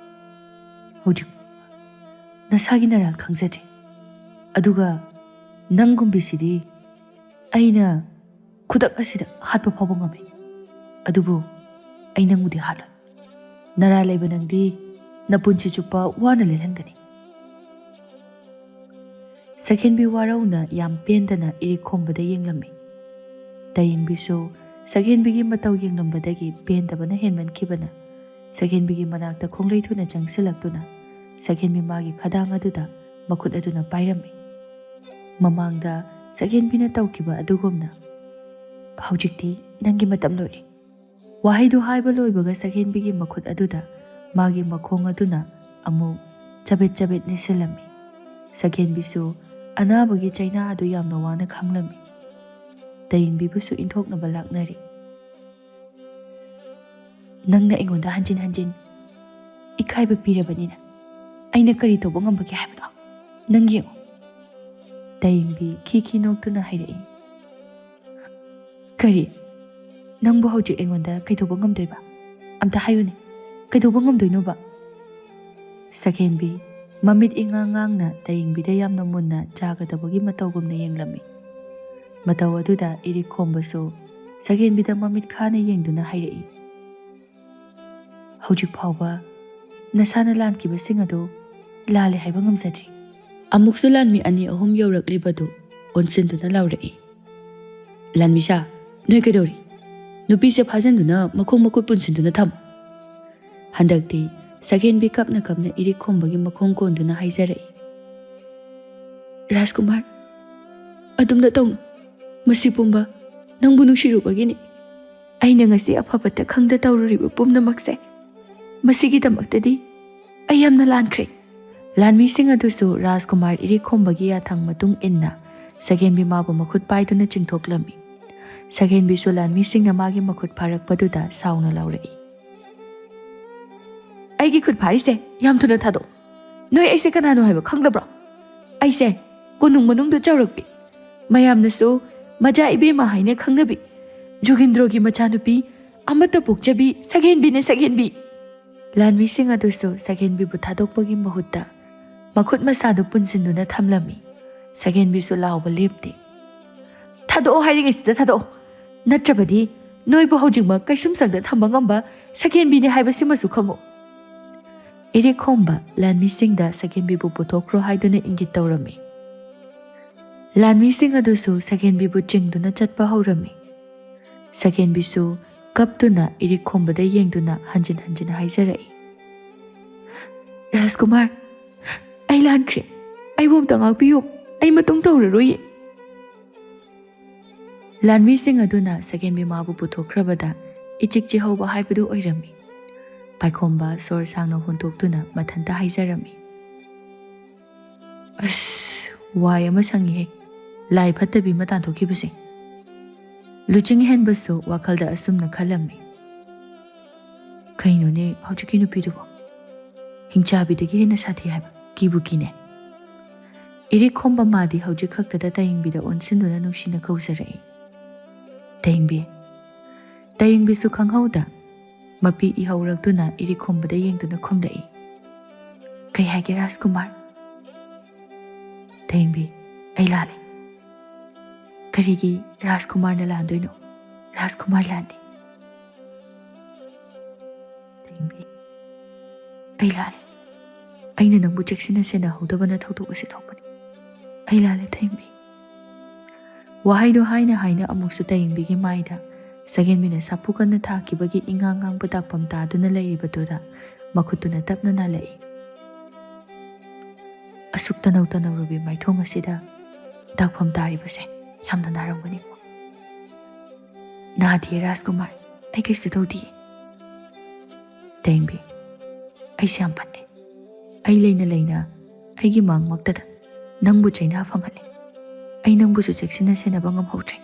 "ꯍꯧꯖꯤꯛ ꯅꯁꯥꯒꯤ ꯅꯔꯥꯜ ꯈꯪꯖꯗ꯭ꯔꯦ꯫ ꯑꯗꯨꯒ ꯅꯪꯒꯨꯝꯕꯤꯁꯤꯗꯤ ꯑꯩꯅ ꯈꯨꯗꯛ ꯑꯁꯤꯗ ꯍꯥꯠꯄ ꯐꯥꯎꯕ ꯉꯝꯃꯤ꯫ ꯑꯗꯨꯕꯨ ꯑꯩ ꯅꯪꯕꯨꯗꯤ ꯍꯥꯠꯂꯣꯏ꯫ ꯅꯔꯥꯜ ꯂꯩꯕ ꯅꯪꯗꯤ ꯅꯄꯨꯟꯁꯤ ꯆꯨꯞꯄ ꯋꯥꯅ ꯂꯦꯜꯍꯟꯒꯅꯤ꯫" ꯁꯛꯍꯦꯟꯕꯤ ꯋꯥꯔꯧꯅ ꯌꯥꯝ ꯄꯦꯟꯗꯅ ꯏꯔꯤꯛ ꯈꯣꯝꯕꯗ ꯌꯦꯡꯂꯝꯃꯤ꯫ ꯇꯌꯦꯡꯕꯤꯁꯨ ꯁꯛꯍꯦꯟꯕꯤꯒꯤ ꯃꯇꯧ ꯌꯦꯡꯂꯝꯕꯗꯒꯤ ꯄꯦꯟꯗꯕꯅ ꯍꯦꯟꯃꯟꯈꯤꯕꯅ ꯁꯛꯍꯦꯟꯕꯤꯒꯤ ꯃꯅꯥꯛꯇ ꯈꯣꯡꯂꯩ ꯊꯨꯅ ꯆꯪꯁꯤꯜꯂꯛꯇꯨꯅ ꯁꯛꯍꯦꯟꯕꯤ ꯃꯥꯒꯤ ꯈꯗꯥꯡ ꯑꯗꯨꯗ ꯃꯈꯨꯠ ꯑꯗꯨꯅ ꯄꯥꯏꯔꯝꯃꯤ꯫ ꯃꯃꯥꯡꯗ ꯁꯛꯍꯦꯟꯕꯤꯅ ꯇꯧꯈꯤꯕ ꯑꯗꯨꯒꯨꯝꯅ, "ꯍꯧꯖꯤꯛꯇꯤ ꯅꯪꯒꯤ ꯃꯇꯝ ꯂꯣꯏꯔꯦ꯫" ꯋꯥꯍꯩꯗꯨ ꯍꯥꯏꯕ ꯂꯣꯏꯕꯒ ꯁꯛꯍꯦꯟꯕꯤꯒꯤ ꯃꯈꯨꯠ ꯑꯗꯨꯗ ꯃꯥꯒꯤ ꯃꯈꯣꯡ ꯑꯗꯨꯅ ꯑꯃꯨꯛ ꯆꯕꯦꯠ ꯆꯕꯦꯠ ꯅꯦꯠꯁꯤꯜꯂꯝꯃꯤ꯫ ꯁꯛꯍꯦꯟꯕꯤꯁꯨ ꯑꯅꯥꯕꯒꯤ ꯆꯩꯅꯥ ꯑꯗꯨ ꯌꯥꯝꯅ ꯋꯥꯅ ꯈꯥꯡꯂꯝꯃꯤ꯫ ꯇꯌꯦꯡꯕꯤꯕꯨꯁꯨ ꯏꯟꯊꯣꯛꯅꯕ ꯂꯥꯛꯅꯔꯤ꯫ "ꯅꯪꯅ ꯑꯩꯉꯣꯟꯗ ꯍꯟꯖꯤꯟ ꯍꯟꯖꯤꯟ ꯏꯀꯥꯏꯕ ꯄꯤꯔꯕꯅꯤꯅ ꯑꯩꯅ ꯀꯔꯤ ꯇꯧꯕ ꯉꯝꯕꯒꯦ ꯍꯥꯏꯕꯅꯣ? ꯅꯪ ꯌꯦꯡꯉꯨ꯫" ꯇꯌꯦꯡꯕꯤ ꯈꯤ ꯈꯤ ꯅꯣꯛꯇꯨꯅ ꯍꯥꯏꯔꯛꯏ, "ꯀꯔꯤ? ꯅꯪꯕꯨ ꯍꯧꯖꯤꯛ ꯑꯩꯉꯣꯟꯗ ꯀꯩꯗꯧꯕ ꯉꯝꯗꯣꯏꯕ? ꯑꯝꯇ ꯍꯥꯏꯌꯨꯅꯦ, ꯀꯩꯗꯧꯕ ꯉꯝꯗꯣꯏꯅꯣꯕ?" ꯁꯛꯍꯦꯟꯕꯤ ꯃꯃꯤꯠ ꯏꯉꯥꯡ ꯉꯥꯡꯅ ꯇꯌꯦꯡꯕꯤꯗ ꯌꯥꯝꯅ ꯃꯨꯟꯅ ꯆꯥꯒꯗꯕꯒꯤ ꯃꯇꯧꯒꯨꯝꯅ ꯌꯦꯡꯂꯝꯃꯤ꯫ ꯃꯇꯧ ꯑꯗꯨꯗ ꯏꯔꯤꯛ ꯈꯣꯝꯕꯁꯨ ꯁꯛꯍꯦꯟꯕꯤꯗ ꯃꯃꯤꯠ ꯈꯥꯅ ꯌꯦꯡꯗꯨꯅ ꯍꯥꯏꯔꯛꯏ, "ꯍꯧꯖꯤꯛ ꯐꯥꯎꯕ ꯅꯁꯥꯅ ꯂꯥꯟꯈꯤꯕꯁꯤꯡ ꯑꯗꯨ ꯂꯥꯜꯂꯦ ꯍꯥꯏꯕ ꯉꯝꯖꯗ꯭ꯔꯤ꯫" ꯑꯃꯨꯛꯁꯨ ꯂꯥꯟꯃꯤ ꯑꯅꯤ ꯑꯍꯨꯝ ꯌꯧꯔꯛꯂꯤꯕꯗꯨ ꯑꯣꯟꯁꯤꯟꯗꯨꯅ ꯂꯥꯎꯔꯛꯏ, "ꯂꯥꯟꯃꯤꯁꯥ, ꯅꯣꯏ ꯀꯩꯗꯧꯔꯤ? ꯅꯨꯄꯤꯁꯦ ꯐꯥꯖꯤꯟꯗꯨꯅ ꯃꯈꯣꯡ ꯃꯈꯨꯠ ꯄꯨꯟꯁꯤꯟꯗꯨꯅ ꯊꯝꯃꯨ꯫" ꯍꯟꯗꯛꯇꯤ ꯁꯛꯍꯦꯟꯕꯤ ꯀꯞꯅ ꯀꯞꯅ ꯏꯔꯤꯛ ꯈꯣꯝꯕꯒꯤ ꯃꯈꯣꯡ ꯀꯣꯟꯗꯨꯅ ꯍꯥꯏꯖꯔꯛꯏ, "ꯔꯥꯖꯀꯨꯃꯥꯔ, ꯑꯗꯨꯝꯅ ꯇꯧꯅꯨ꯫ ꯃꯁꯤ ꯄꯨꯝꯕ ꯅꯪꯕꯨ ꯅꯨꯡꯁꯤꯔꯨꯕꯒꯤꯅꯤ꯫ ꯑꯩꯅ ꯉꯁꯤ ꯑꯐꯕꯇ ꯈꯪꯗ ꯇꯧꯔꯨꯔꯤꯕ ꯄꯨꯝꯅꯃꯛꯁꯦ, ꯃꯁꯤꯒꯤꯗꯃꯛꯇꯗꯤ ꯑꯩ ꯌꯥꯝꯅ ꯂꯥꯟꯈ꯭ꯔꯦ꯫" ꯂꯥꯟꯃꯤꯁꯤꯡ ꯑꯗꯨꯁꯨ ꯔꯥꯖꯀꯨꯃꯥꯔ ꯏꯔꯤꯛ ꯈꯣꯝꯕꯒꯤ ꯌꯥꯊꯪ ꯃꯇꯨꯡ ꯏꯟꯅ ꯁꯛꯍꯦꯟꯕꯤ ꯃꯥꯕꯨ ꯃꯈꯨꯠ ꯄꯥꯏꯗꯨꯅ ꯆꯤꯡꯊꯣꯛꯂꯝꯃꯤ꯫ ꯁꯛꯍꯦꯟꯕꯤꯁꯨ ꯂꯥꯟꯃꯤꯁꯤꯡꯅ ꯃꯥꯒꯤ ꯃꯈꯨꯠ ꯐꯥꯔꯛꯄꯗꯨꯗ ꯁꯥꯎꯅ ꯂꯥꯎꯔꯛꯏ, ꯑꯩꯒꯤ ꯈꯨꯠ ꯐꯥꯔꯤꯁꯦ ꯌꯥꯝ ꯊꯨꯅ ꯊꯥꯗꯣꯛꯑꯣ꯫ ꯅꯣꯏ ꯑꯩꯁꯦ ꯀꯅꯥꯅꯣ ꯍꯥꯏꯕ ꯈꯪꯗꯕ꯭ꯔꯣ? ꯑꯩꯁꯦ ꯀꯣꯅꯨꯡ ꯃꯅꯨꯡꯗ ꯆꯥꯎꯔꯛꯄꯤ, ꯃꯌꯥꯝꯅꯁꯨ ꯃꯆꯥ ꯏꯕꯦꯝꯃ ꯍꯥꯏꯅ ꯈꯪꯅꯕꯤ, ꯖꯨꯒꯤꯟꯗ꯭ꯔꯣꯒꯤ ꯃꯆꯥꯅꯨꯄꯤ, ꯑꯃꯠꯇ ꯄꯣꯛꯆꯕꯤ ꯁꯛꯍꯦꯟꯕꯤꯅꯦ, ꯁꯛꯍꯦꯟꯕꯤ꯫ ꯂꯥꯟꯃꯤꯁꯤꯡ ꯑꯗꯨꯁꯨ ꯁꯛꯍꯦꯟꯕꯤꯕꯨ ꯊꯥꯗꯣꯛꯄꯒꯤ ꯃꯍꯨꯠꯇ ꯃꯈꯨꯠ ꯃꯁꯥꯗꯨ ꯄꯨꯟꯁꯤꯟꯗꯨꯅ ꯊꯝꯂꯝꯃꯤ꯫ ꯁꯛꯍꯦꯟꯕꯤꯁꯨ ꯂꯥꯎꯕ ꯂꯦꯞꯇꯦ꯫ "ꯊꯥꯗꯣꯛꯑꯣ ꯍꯥꯏꯔꯤꯉꯩꯁꯤꯗ ꯊꯥꯗꯣꯛꯑꯣ, ꯅꯠꯇ꯭ꯔꯕꯗꯤ ꯅꯣꯏꯕꯨ ꯍꯧꯖꯤꯛꯃꯛ ꯀꯩꯁꯨꯝꯁꯪꯗ ꯊꯝꯕ ꯉꯝꯕ ꯁꯛꯍꯦꯟꯕꯤꯅꯤ ꯍꯥꯏꯕꯁꯤꯃꯁꯨ ꯈꯪꯉꯨ꯫" ꯏꯔꯤꯛ ꯈꯣꯝꯕ ꯂꯥꯟꯃꯤꯁꯤꯡꯗ ꯁꯛꯍꯦꯟꯕꯤꯕꯨ ꯄꯨꯊꯣꯛꯈ꯭ꯔꯣ ꯍꯥꯏꯗꯨꯅ ꯏꯪꯒꯤꯠ ꯇꯧꯔꯝꯃꯤ꯫ ꯂꯥꯟꯃꯤꯁꯤꯡ ꯑꯗꯨꯁꯨ ꯁꯛꯍꯦꯟꯕꯤꯕꯨ ꯆꯤꯡꯗꯨꯅ ꯆꯠꯄ ꯍꯧꯔꯝꯃꯤ꯫ ꯁꯛꯍꯦꯟꯕꯤꯁꯨ ꯀꯞꯇꯨꯅ ꯏꯔꯤꯛ ꯈꯣꯝꯕꯗ ꯌꯦꯡꯗꯨꯅ ꯍꯟꯖꯤꯟ ꯍꯟꯖꯤꯟ ꯍꯥꯏꯖꯔꯛꯏ, "ꯔꯥꯖꯀꯨꯃꯥꯔ, ꯑꯩ ꯂꯥꯟꯈ꯭ꯔꯦ꯫ ꯑꯩꯕꯨ ꯑꯝꯇ ꯉꯥꯛꯄꯤꯌꯨ꯫ ꯑꯩ ꯃꯇꯨꯡ ꯇꯧꯔꯔꯣꯏꯌꯦ꯫" ꯂꯥꯟꯃꯤꯁꯤꯡ ꯑꯗꯨꯅ ꯁꯛꯍꯦꯟꯕꯤ ꯃꯥꯕꯨ ꯄꯨꯊꯣꯛꯈ꯭ꯔꯕꯗ ꯏꯆꯤꯛ ꯆꯤꯍꯧꯕ ꯍꯥꯏꯕꯗꯨ ꯑꯣꯏꯔꯝꯃꯤ꯫ ꯄꯥꯏꯈꯣꯝꯕ ꯁꯣꯔ ꯁꯥꯡꯅ ꯍꯣꯟꯗꯣꯛꯇꯨꯅ ꯃꯊꯟꯇ ꯍꯥꯏꯖꯔꯝꯃꯤ, "ꯑꯁ, ꯋꯥꯏ ꯑꯃ ꯁꯪꯉꯤꯍꯦ, ꯂꯥꯏ ꯐꯠꯇꯕꯤ ꯑꯃ ꯇꯥꯟꯊꯣꯛꯈꯤꯕꯁꯦ꯫" ꯂꯨꯆꯤꯡ ꯍꯦꯟꯕꯁꯨ ꯋꯥꯈꯜꯗ ꯑꯁꯨꯝꯅ ꯈꯜꯂꯝꯃꯤ, "ꯀꯩꯅꯣꯅꯦ ꯍꯧꯖꯤꯛꯀꯤ ꯅꯨꯄꯤꯗꯨꯕꯣ? ꯍꯤꯡꯆꯥꯕꯤꯗꯒꯤ ꯍꯦꯟꯅ ꯁꯥꯊꯤ ꯍꯥꯏꯕ, ꯀꯤꯕꯨ ꯀꯤꯅꯦ꯫" ꯏꯔꯤꯛ ꯈꯣꯝꯕ ꯃꯥꯗꯤ ꯍꯧꯖꯤꯛ ꯈꯛꯇꯗ ꯇꯥꯌꯦꯡꯕꯤꯗ ꯑꯣꯟꯁꯤꯟꯗꯨꯅ ꯅꯨꯡꯁꯤꯅ ꯀꯧꯖꯔꯛꯏ, "ꯇꯥꯌꯦꯡꯕꯤ꯫" ꯇꯥꯌꯦꯡꯕꯤꯁꯨ ꯈꯪꯍꯧꯗ ꯃꯄꯤ ꯏꯍꯧꯔꯛꯇꯨꯅ ꯏꯔꯤꯛ ꯈꯣꯝꯕꯗ ꯌꯦꯡꯗꯨꯅ ꯈꯨꯝꯂꯛꯏ, "ꯀꯩ ꯍꯥꯏꯒꯦ ꯔꯥꯖꯀꯨꯃꯥꯔ?" "ꯇꯥꯌꯦꯡꯕꯤ, ꯑꯩ ꯂꯥꯜꯂꯦ꯫" "ꯀꯔꯤꯒꯤ ꯔꯥꯖꯀꯨꯃꯥꯔꯅ ꯂꯥꯟꯗꯣꯏꯅꯣ? ꯔꯥꯖꯀꯨꯃꯥꯔ ꯂꯥꯟꯗꯦ꯫" "ꯇꯥꯌꯦꯡꯕꯤ, ꯑꯩ ꯂꯥꯜꯂꯦ꯫ ꯑꯩꯅ ꯅꯪꯕꯨ ꯆꯦꯛꯁꯤꯟꯅ ꯁꯦꯟꯅꯍꯧꯗꯕꯅ ꯊꯧꯗꯣꯛ ꯑꯁꯤ ꯊꯣꯛꯄꯅꯤ꯫ ꯑꯩ ꯂꯥꯜꯂꯦ ꯇꯥꯌꯦꯡꯕꯤ꯫" ꯋꯥꯍꯩꯗꯨ ꯍꯥꯏꯅ ꯍꯥꯏꯅ ꯑꯃꯨꯛꯁꯨ ꯇꯥꯌꯦꯡꯕꯤꯒꯤ ꯃꯥꯏꯗ ꯁꯛꯍꯦꯟꯕꯤꯅ ꯁꯥꯐꯨ ꯀꯟꯅ ꯊꯥꯈꯤꯕꯒꯤ ꯏꯉꯥꯡ ꯉꯥꯡꯕ ꯗꯥꯛꯐꯝ ꯇꯥꯗꯨꯅ ꯂꯩꯔꯤꯕꯗꯨꯗ ꯃꯈꯨꯠꯇꯨꯅ ꯇꯞꯅ ꯅꯥꯜꯂꯛꯏ꯫ "ꯑꯁꯨꯛ ꯇꯅꯧ ꯇꯅꯧꯔꯕꯤ ꯃꯥꯏꯊꯣꯡ ꯑꯁꯤꯗ ꯗꯥꯛꯐꯝ ꯇꯥꯔꯤꯕꯁꯦ ꯌꯥꯝꯅ ꯅꯥꯔꯝꯒꯅꯤꯀꯣ꯫" "ꯅꯥꯗꯦ ꯔꯥꯖꯀꯨꯃꯥꯔ, ꯑꯩ ꯀꯩꯁꯨ ꯇꯧꯗꯤꯌꯦ꯫" "ꯇꯥꯌꯦꯡꯕꯤ, ꯑꯩꯁꯦ ꯌꯥꯝ ꯐꯠꯇꯦ꯫ ꯑꯩ ꯂꯩꯅ ꯂꯩꯅ ꯑꯩꯒꯤ ꯃꯥꯡꯃꯛꯇꯗ ꯅꯪꯕꯨ ꯆꯩꯅꯥ ꯐꯪꯍꯜꯂꯦ꯫ ꯑꯩ ꯅꯪꯕꯨꯁꯨ ꯆꯦꯛꯁꯤꯟꯅ ꯁꯦꯟꯅꯕ ꯉꯝꯍꯧꯗ꯭ꯔꯦ꯫"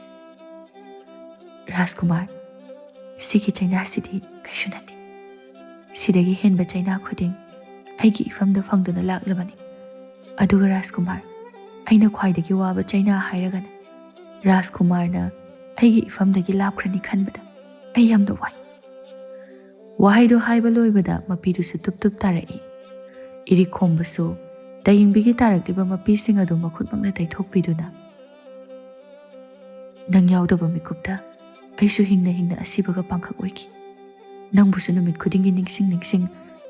"ꯔꯥꯖꯀꯨꯃꯥꯔ, ꯁꯤꯒꯤ ꯆꯩꯅꯥꯁꯤꯗꯤ ꯀꯩꯁꯨ ꯅꯠꯇꯦ꯫ ꯁꯤꯗꯒꯤ ꯍꯦꯟꯕ ꯆꯩꯅꯥ ꯈꯨꯗꯤꯡ ꯑꯩꯒꯤ ꯏꯐꯝꯗ ꯐꯪꯗꯨꯅ ꯂꯥꯛꯂꯕꯅꯤ꯫ ꯑꯗꯨꯒ ꯔꯥꯖꯀꯨꯃꯥꯔ, ꯑꯩꯅ ꯈ꯭ꯋꯥꯏꯗꯒꯤ ꯋꯥꯕ ꯆꯩꯅꯥ ꯍꯥꯏꯔꯒꯅ ꯔꯥꯖꯀꯨꯃꯥꯔꯅ ꯑꯩꯒꯤ ꯏꯐꯝꯗꯒꯤ ꯂꯥꯞꯈ꯭ꯔꯅꯤ ꯈꯟꯕꯗ ꯑꯩ ꯌꯥꯝꯅ ꯋꯥꯏ꯫ ꯋꯥꯍꯩꯗꯨ ꯍꯥꯏꯕ ꯂꯣꯏꯕꯗ ꯃꯄꯤꯗꯨꯁꯨ ꯇꯨꯞ ꯇꯨꯞ ꯇꯥꯔꯛꯏ꯫ ꯏꯔꯤꯛ ꯈꯣꯝꯕꯁꯨ ꯇꯌꯦꯡꯕꯤꯒꯤ ꯇꯥꯔꯛꯂꯤꯕ ꯃꯄꯤꯁꯤꯡ ꯑꯗꯨ ꯃꯈꯨꯠꯃꯛꯅ ꯇꯩꯊꯣꯛꯄꯤꯗꯨꯅ, "ꯅꯪ ꯌꯥꯎꯗꯕ ꯃꯤꯀꯨꯞꯇ ꯑꯩꯁꯨ ꯍꯤꯡꯅ ꯍꯤꯡꯅ ꯑꯁꯤꯕꯒ ꯄꯥꯡꯈꯛ ꯑꯣꯏꯈꯤ꯫ ꯅꯪꯕꯨꯁꯨ ꯅꯨꯃꯤꯠ ꯈꯨꯗꯤꯡꯒꯤ ꯅꯤꯡꯁꯤꯡ ꯅꯤꯡꯁꯤꯡ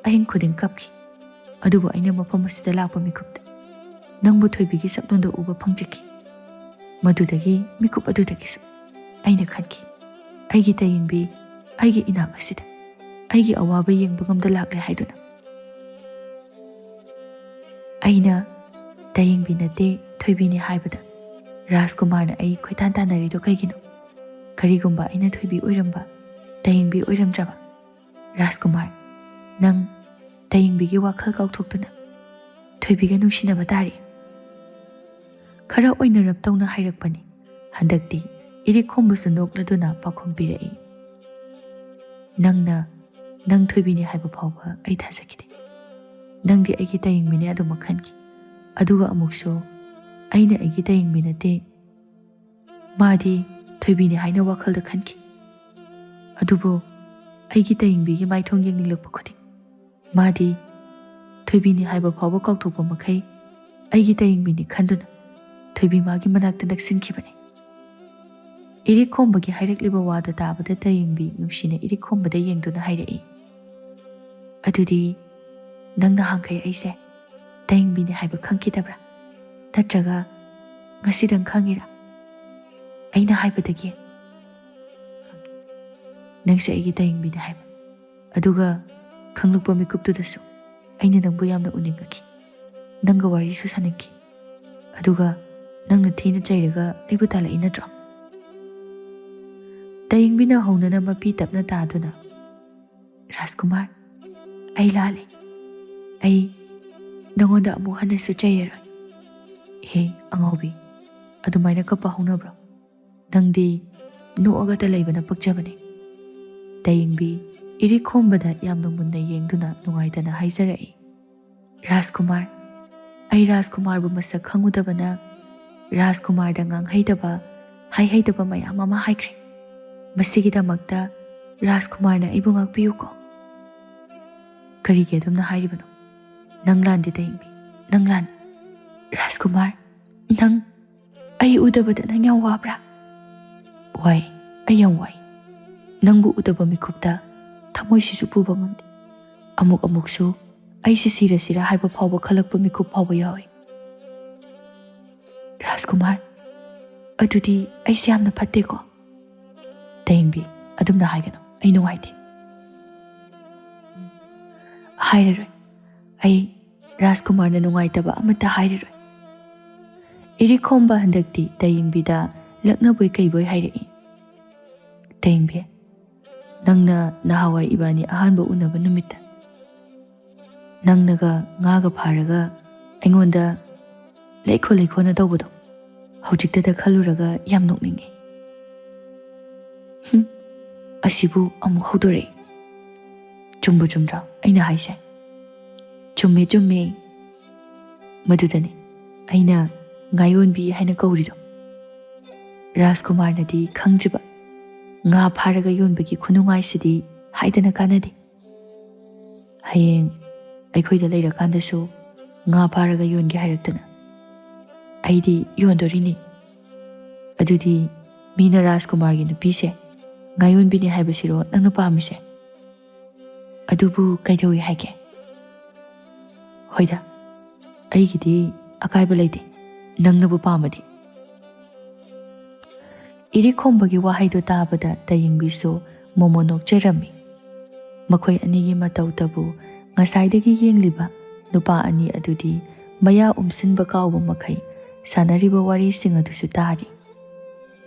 ꯑꯍꯤꯡ ꯈꯨꯗꯤꯡ ꯀꯞꯈꯤ꯫ ꯑꯗꯨꯕꯨ ꯑꯩꯅ ꯃꯐꯝ ꯑꯁꯤꯗ ꯂꯥꯛꯄ ꯃꯤꯀꯨꯞꯇ ꯅꯪꯕꯨ ꯊꯣꯏꯕꯤꯒꯤ ꯁꯛꯂꯣꯟꯗ ꯎꯕ ꯐꯪꯖꯈꯤ꯫ ꯃꯗꯨꯗꯒꯤ ꯃꯤꯀꯨꯞ ꯑꯗꯨꯗꯒꯤꯁꯨ ꯑꯩꯅ ꯈꯟꯈꯤ, ꯑꯩꯒꯤ ꯇꯌꯦꯡꯕꯤ ꯑꯩꯒꯤ ꯏꯅꯥꯛ ꯑꯁꯤꯗ ꯑꯩꯒꯤ ꯑꯋꯥꯕ ꯌꯦꯡꯕ ꯉꯝꯗ ꯂꯥꯛꯂꯦ ꯍꯥꯏꯗꯨꯅ꯫ ꯑꯩꯅ ꯇꯌꯦꯡꯕꯤ ꯅꯠꯇꯦ, ꯊꯣꯏꯕꯤꯅꯤ ꯍꯥꯏꯕꯗ ꯔꯥꯖꯀꯨꯃꯥꯔꯅ ꯑꯩ ꯈꯣꯏꯇꯥꯟ ꯇꯥꯟꯅꯔꯤꯗꯣ ꯀꯩꯒꯤꯅꯣ? ꯀꯔꯤꯒꯨꯝꯕ ꯑꯩꯅ ꯊꯣꯏꯕꯤ ꯑꯣꯏꯔꯝꯕ, ꯇꯌꯦꯡꯕꯤ ꯑꯣꯏꯔꯝꯗ꯭ꯔꯕ? ꯔꯥꯖꯀꯨꯃꯥꯔ, ꯅꯪ ꯇꯌꯦꯡꯕꯤꯒꯤ ꯋꯥꯈꯜ ꯀꯥꯎꯊꯣꯛꯇꯨꯅ ꯊꯣꯏꯕꯤꯒ ꯅꯨꯡꯁꯤꯅꯕ ꯇꯥꯔꯦ꯫ ꯈꯔ ꯑꯣꯏꯅꯔꯞ ꯇꯧꯅ ꯍꯥꯏꯔꯛꯄꯅꯤ꯫ ꯍꯟꯗꯛꯇꯤ ꯏꯔꯤꯛ ꯈꯣꯝꯕꯁꯨ ꯅꯣꯛꯂꯗꯨꯅ ꯄꯥꯎꯈꯨꯝ ꯄꯤꯔꯛꯏ, "ꯅꯪꯅ ꯅꯪ ꯊꯣꯏꯕꯤꯅꯤ ꯍꯥꯏꯕ ꯐꯥꯎꯕ ꯑꯩ ꯊꯥꯖꯈꯤꯗꯦ꯫ ꯅꯪꯗꯤ ꯑꯩꯒꯤ ꯇꯌꯦꯡꯕꯤꯅꯤ ꯑꯗꯨꯃꯛ ꯈꯟꯈꯤ꯫ ꯑꯗꯨꯒ ꯑꯃꯨꯛꯁꯨ ꯑꯩꯅ ꯑꯩꯒꯤ ꯇꯌꯦꯡꯕꯤ ꯅꯠꯇꯦ, ꯃꯥꯗꯤ ꯊꯣꯏꯕꯤꯅꯤ ꯍꯥꯏꯅ ꯋꯥꯈꯜꯗ ꯈꯟꯈꯤ꯫ ꯑꯗꯨꯕꯨ ꯑꯩꯒꯤ ꯇꯌꯦꯡꯕꯤꯒꯤ ꯃꯥꯏꯊꯣꯡ ꯌꯦꯡꯅꯤꯡꯂꯛꯄ ꯈꯨꯗꯤꯡ ꯃꯥꯗꯤ ꯊꯣꯏꯕꯤꯅꯤ ꯍꯥꯏꯕ ꯐꯥꯎꯕ ꯀꯥꯎꯊꯣꯛꯄ ꯃꯈꯩ ꯑꯩꯒꯤ ꯇꯌꯦꯡꯕꯤꯅꯤ ꯈꯟꯗꯨꯅ ꯊꯣꯏꯕꯤ ꯃꯥꯒꯤ ꯃꯅꯥꯛꯇ ꯅꯛꯁꯤꯟꯈꯤꯕꯅꯤ꯫" ꯏꯔꯤꯛ ꯈꯣꯝꯕꯒꯤ ꯍꯥꯏꯔꯛꯂꯤꯕ ꯋꯥꯗꯨ ꯇꯥꯕꯗ ꯇꯌꯦꯡꯕꯤ ꯅꯨꯡꯁꯤꯅ ꯏꯔꯤꯛ ꯈꯣꯝꯕꯗ ꯌꯦꯡꯗꯨꯅ ꯍꯥꯏꯔꯛꯏ, "ꯑꯗꯨꯗꯤ ꯅꯪ ꯅꯍꯥꯟꯈꯩ ꯑꯩꯁꯦ ꯇꯌꯦꯡꯕꯤꯅꯤ ꯍꯥꯏꯕ ꯈꯪꯈꯤꯗꯕ꯭ꯔꯥ? ꯅꯠꯇ꯭ꯔꯒ ꯉꯁꯤꯗꯪ ꯈꯪꯉꯤꯔꯥ? ꯑꯩꯅ ꯍꯥꯏꯕꯗꯒꯤ ꯅꯪꯁꯦ ꯑꯩꯒꯤ ꯇꯌꯦꯡꯕꯤꯅꯤ ꯍꯥꯏꯕ꯫ ꯑꯗꯨꯒ ꯈꯪꯂꯛꯄ ꯃꯤꯀꯨꯞꯇꯨꯗꯁꯨ ꯑꯩꯅ ꯅꯪꯕꯨ ꯌꯥꯝꯅ ꯎꯅꯤꯡꯉꯛꯈꯤ꯫ ꯅꯪꯒ ꯋꯥꯔꯤꯁꯨ ꯁꯥꯅꯤꯡꯈꯤ꯫ ꯑꯗꯨꯒ ꯅꯪꯅ ꯊꯤꯅ ꯆꯩꯔꯒ ꯑꯩꯕꯨ ꯇꯥꯜꯂꯛꯏ ꯅꯠꯇ꯭ꯔꯣ?" ꯇꯌꯦꯡꯕꯤꯅ ꯍꯧꯅꯅ ꯃꯄꯤ ꯇꯞꯅ ꯇꯥꯗꯨꯅ, "ꯔꯥꯖꯀꯨꯃꯥꯔ, ꯑꯩ ꯂꯥꯜꯂꯦ꯫ ꯑꯩ ꯅꯉꯣꯟꯗ ꯑꯃꯨꯛ ꯍꯟꯅꯁꯨ ꯆꯩꯔꯔꯣꯏ꯫" "ꯍꯦ ꯑꯉꯥꯎꯕꯤ, ꯑꯗꯨꯃꯥꯏꯅ ꯀꯞꯄ ꯍꯧꯅꯕ꯭ꯔꯣ? ꯅꯪꯗꯤ ꯅꯣꯛꯑꯒꯇ ꯂꯩꯕꯅ ꯄꯛꯆꯕꯅꯤ꯫" ꯇꯌꯦꯡꯕꯤ ꯏꯔꯤꯛ ꯈꯣꯝꯕꯗ ꯌꯥꯝꯅ ꯃꯨꯟꯅ ꯌꯦꯡꯗꯨꯅ ꯅꯨꯡꯉꯥꯏꯇꯅ ꯍꯥꯏꯖꯔꯛꯏ, "ꯔꯥꯖꯀꯨꯃꯥꯔ, ꯑꯩ ꯔꯥꯖꯀꯨꯃꯥꯔꯕꯨ ꯃꯁꯛ ꯈꯪꯉꯨꯗꯕꯅ ꯔꯥꯖꯀꯨꯃꯥꯔꯗ ꯉꯥꯡꯍꯩꯗꯕ, ꯍꯥꯏꯍꯩꯗꯕ ꯃꯌꯥꯝ ꯑꯃ ꯍꯥꯏꯈ꯭ꯔꯦ꯫ ꯃꯁꯤꯒꯤꯗꯃꯛꯇ ꯔꯥꯖꯀꯨꯃꯥꯔꯅ ꯑꯩꯕꯨ ꯉꯥꯛꯄꯤꯌꯨꯀꯣ꯫" "ꯀꯔꯤꯒꯤ ꯑꯗꯨꯝꯅ ꯍꯥꯏꯔꯤꯕꯅꯣ? ꯅꯪ ꯂꯥꯟꯗꯦ ꯇꯌꯦꯡꯕꯤ, ꯅꯪ ꯂꯥꯟꯗꯦ꯫" "ꯔꯥꯖꯀꯨꯃꯥꯔ, ꯅꯪ ꯑꯩ ꯎꯗꯕꯗ ꯅꯪ ꯌꯥꯝ ꯋꯥꯕ꯭ꯔꯥ?" "ꯋꯥꯏ, ꯑꯩ ꯌꯥꯝ ꯋꯥꯏ꯫ ꯅꯪꯕꯨ ꯎꯗꯕ ꯃꯤꯀꯨꯞꯇ ꯊꯃꯣꯏꯁꯤꯁꯨ ꯄꯨꯕ ꯉꯝꯗꯦ꯫ ꯑꯃꯨꯛ ꯑꯃꯨꯛꯁꯨ ꯑꯩꯁꯦ ꯁꯤꯔꯁꯤꯔꯥ ꯍꯥꯏꯕ ꯐꯥꯎꯕ ꯈꯜꯂꯛꯄ ꯃꯤꯀꯨꯞ ꯐꯥꯎꯕ ꯌꯥꯎꯏ꯫" "ꯔꯥꯖꯀꯨꯃꯥꯔ, ꯑꯗꯨꯗꯤ ꯑꯩꯁꯦ ꯌꯥꯝꯅ ꯐꯠꯇꯦꯀꯣ?" "ꯇꯌꯦꯡꯕꯤ, ꯑꯗꯨꯝꯅ ꯍꯥꯏꯒꯅꯨ, ꯑꯩ ꯅꯨꯡꯉꯥꯏꯇꯦ꯫" "ꯍꯥꯏꯔꯔꯣꯏ, ꯑꯩ ꯔꯥꯖꯀꯨꯃꯥꯔꯅ ꯅꯨꯡꯉꯥꯏꯇꯕ ꯑꯃꯠꯇ ꯍꯥꯏꯔꯔꯣꯏ꯫" ꯏꯔꯤꯛ ꯈꯣꯝꯕ ꯍꯟꯗꯛꯇꯤ ꯇꯌꯦꯡꯕꯤꯗ ꯂꯛꯅꯕꯣꯏ ꯀꯩꯕꯣꯏ ꯍꯥꯏꯔꯛꯏ, "ꯇꯌꯦꯡꯕꯤ, ꯅꯪꯅ ꯅꯍꯥꯟꯋꯥꯏ ꯏꯕꯥꯅꯤ ꯑꯍꯥꯟꯕ ꯎꯅꯕ ꯅꯨꯃꯤꯠꯇ ꯅꯪꯅꯒ ꯉꯥꯒ ꯐꯥꯔꯒ ꯑꯩꯉꯣꯟꯗ ꯂꯩꯈꯣ ꯂꯩꯈꯣꯅ ꯇꯧꯕꯗꯣ, ꯍꯧꯖꯤꯛꯇꯗ ꯈꯜꯂꯨꯔꯒ ꯌꯥꯝ ꯅꯣꯛꯅꯤꯡꯉꯤ꯫" "ꯍꯨꯝ, ꯑꯁꯤꯕꯨ ꯑꯃꯨꯛ ꯍꯧꯗꯣꯔꯛꯏ꯫ ꯆꯨꯝꯕꯨ ꯆꯨꯝꯗ꯭ꯔꯣ ꯑꯩꯅ ꯍꯥꯏꯁꯦ?" "ꯆꯨꯝꯃꯦ, ꯆꯨꯝꯃꯦ꯫ ꯃꯗꯨꯗꯅꯤ ꯑꯩꯅ ꯉꯥꯌꯣꯟꯕꯤ ꯍꯥꯏꯅ ꯀꯧꯔꯤꯗꯣ꯫ ꯔꯥꯖꯀꯨꯃꯥꯔꯅꯗꯤ ꯈꯪꯗ꯭ꯔꯤꯕ ꯉꯥ ꯐꯥꯔꯒ ꯌꯣꯟꯕꯒꯤ ꯈꯨꯅꯨꯡꯉꯥꯏꯁꯤꯗꯤ ꯍꯥꯏꯗꯅ ꯀꯥꯟꯅꯗꯦ꯫ ꯍꯌꯦꯡ ꯑꯩꯈꯣꯏꯗ ꯂꯩꯔꯀꯥꯟꯗꯁꯨ ꯉꯥ ꯐꯥꯔꯒ ꯌꯣꯟꯒꯦ ꯍꯥꯏꯔꯛꯇꯅ ꯑꯩꯗꯤ ꯌꯣꯟꯗꯣꯔꯤꯅꯤ꯫" "ꯑꯗꯨꯗꯤ ꯃꯤꯅ ꯔꯥꯖꯀꯨꯃꯥꯔꯒꯤ ꯅꯨꯄꯤꯁꯦ ꯉꯥꯌꯣꯟꯕꯤꯅꯤ ꯍꯥꯏꯕꯁꯤꯔꯣ ꯅꯪꯅ ꯄꯥꯝꯃꯤꯁꯦ? ꯑꯗꯨꯕꯨ ꯀꯩꯗꯧꯏ ꯍꯥꯏꯒꯦ? ꯍꯣꯏꯗ, ꯑꯩꯒꯤꯗꯤ ꯑꯀꯥꯏꯕ ꯂꯩꯇꯦ, ꯅꯪꯅꯕꯨ ꯄꯥꯝꯃꯗꯤ꯫" ꯏꯔꯤꯛ ꯈꯣꯝꯕꯒꯤ ꯋꯥꯍꯩꯗꯨ ꯇꯥꯕꯗ ꯇꯌꯦꯡꯕꯤꯁꯨ ꯃꯣꯃꯣꯟ ꯅꯣꯛꯆꯔꯝꯃꯤ꯫ ꯃꯈꯣꯏ ꯑꯅꯤꯒꯤ ꯃꯇꯧꯇꯕꯨ ꯉꯁꯥꯏꯗꯒꯤ ꯌꯦꯡꯂꯤꯕ ꯅꯨꯄꯥ ꯑꯅꯤ ꯑꯗꯨꯗꯤ ꯃꯌꯥ ꯎꯝꯁꯤꯟꯕ ꯀꯥꯎꯕ ꯃꯈꯩ ꯁꯥꯟꯅꯔꯤꯕ ꯋꯥꯔꯤꯁꯤꯡ ꯑꯗꯨꯁꯨ ꯇꯥꯔꯤ꯫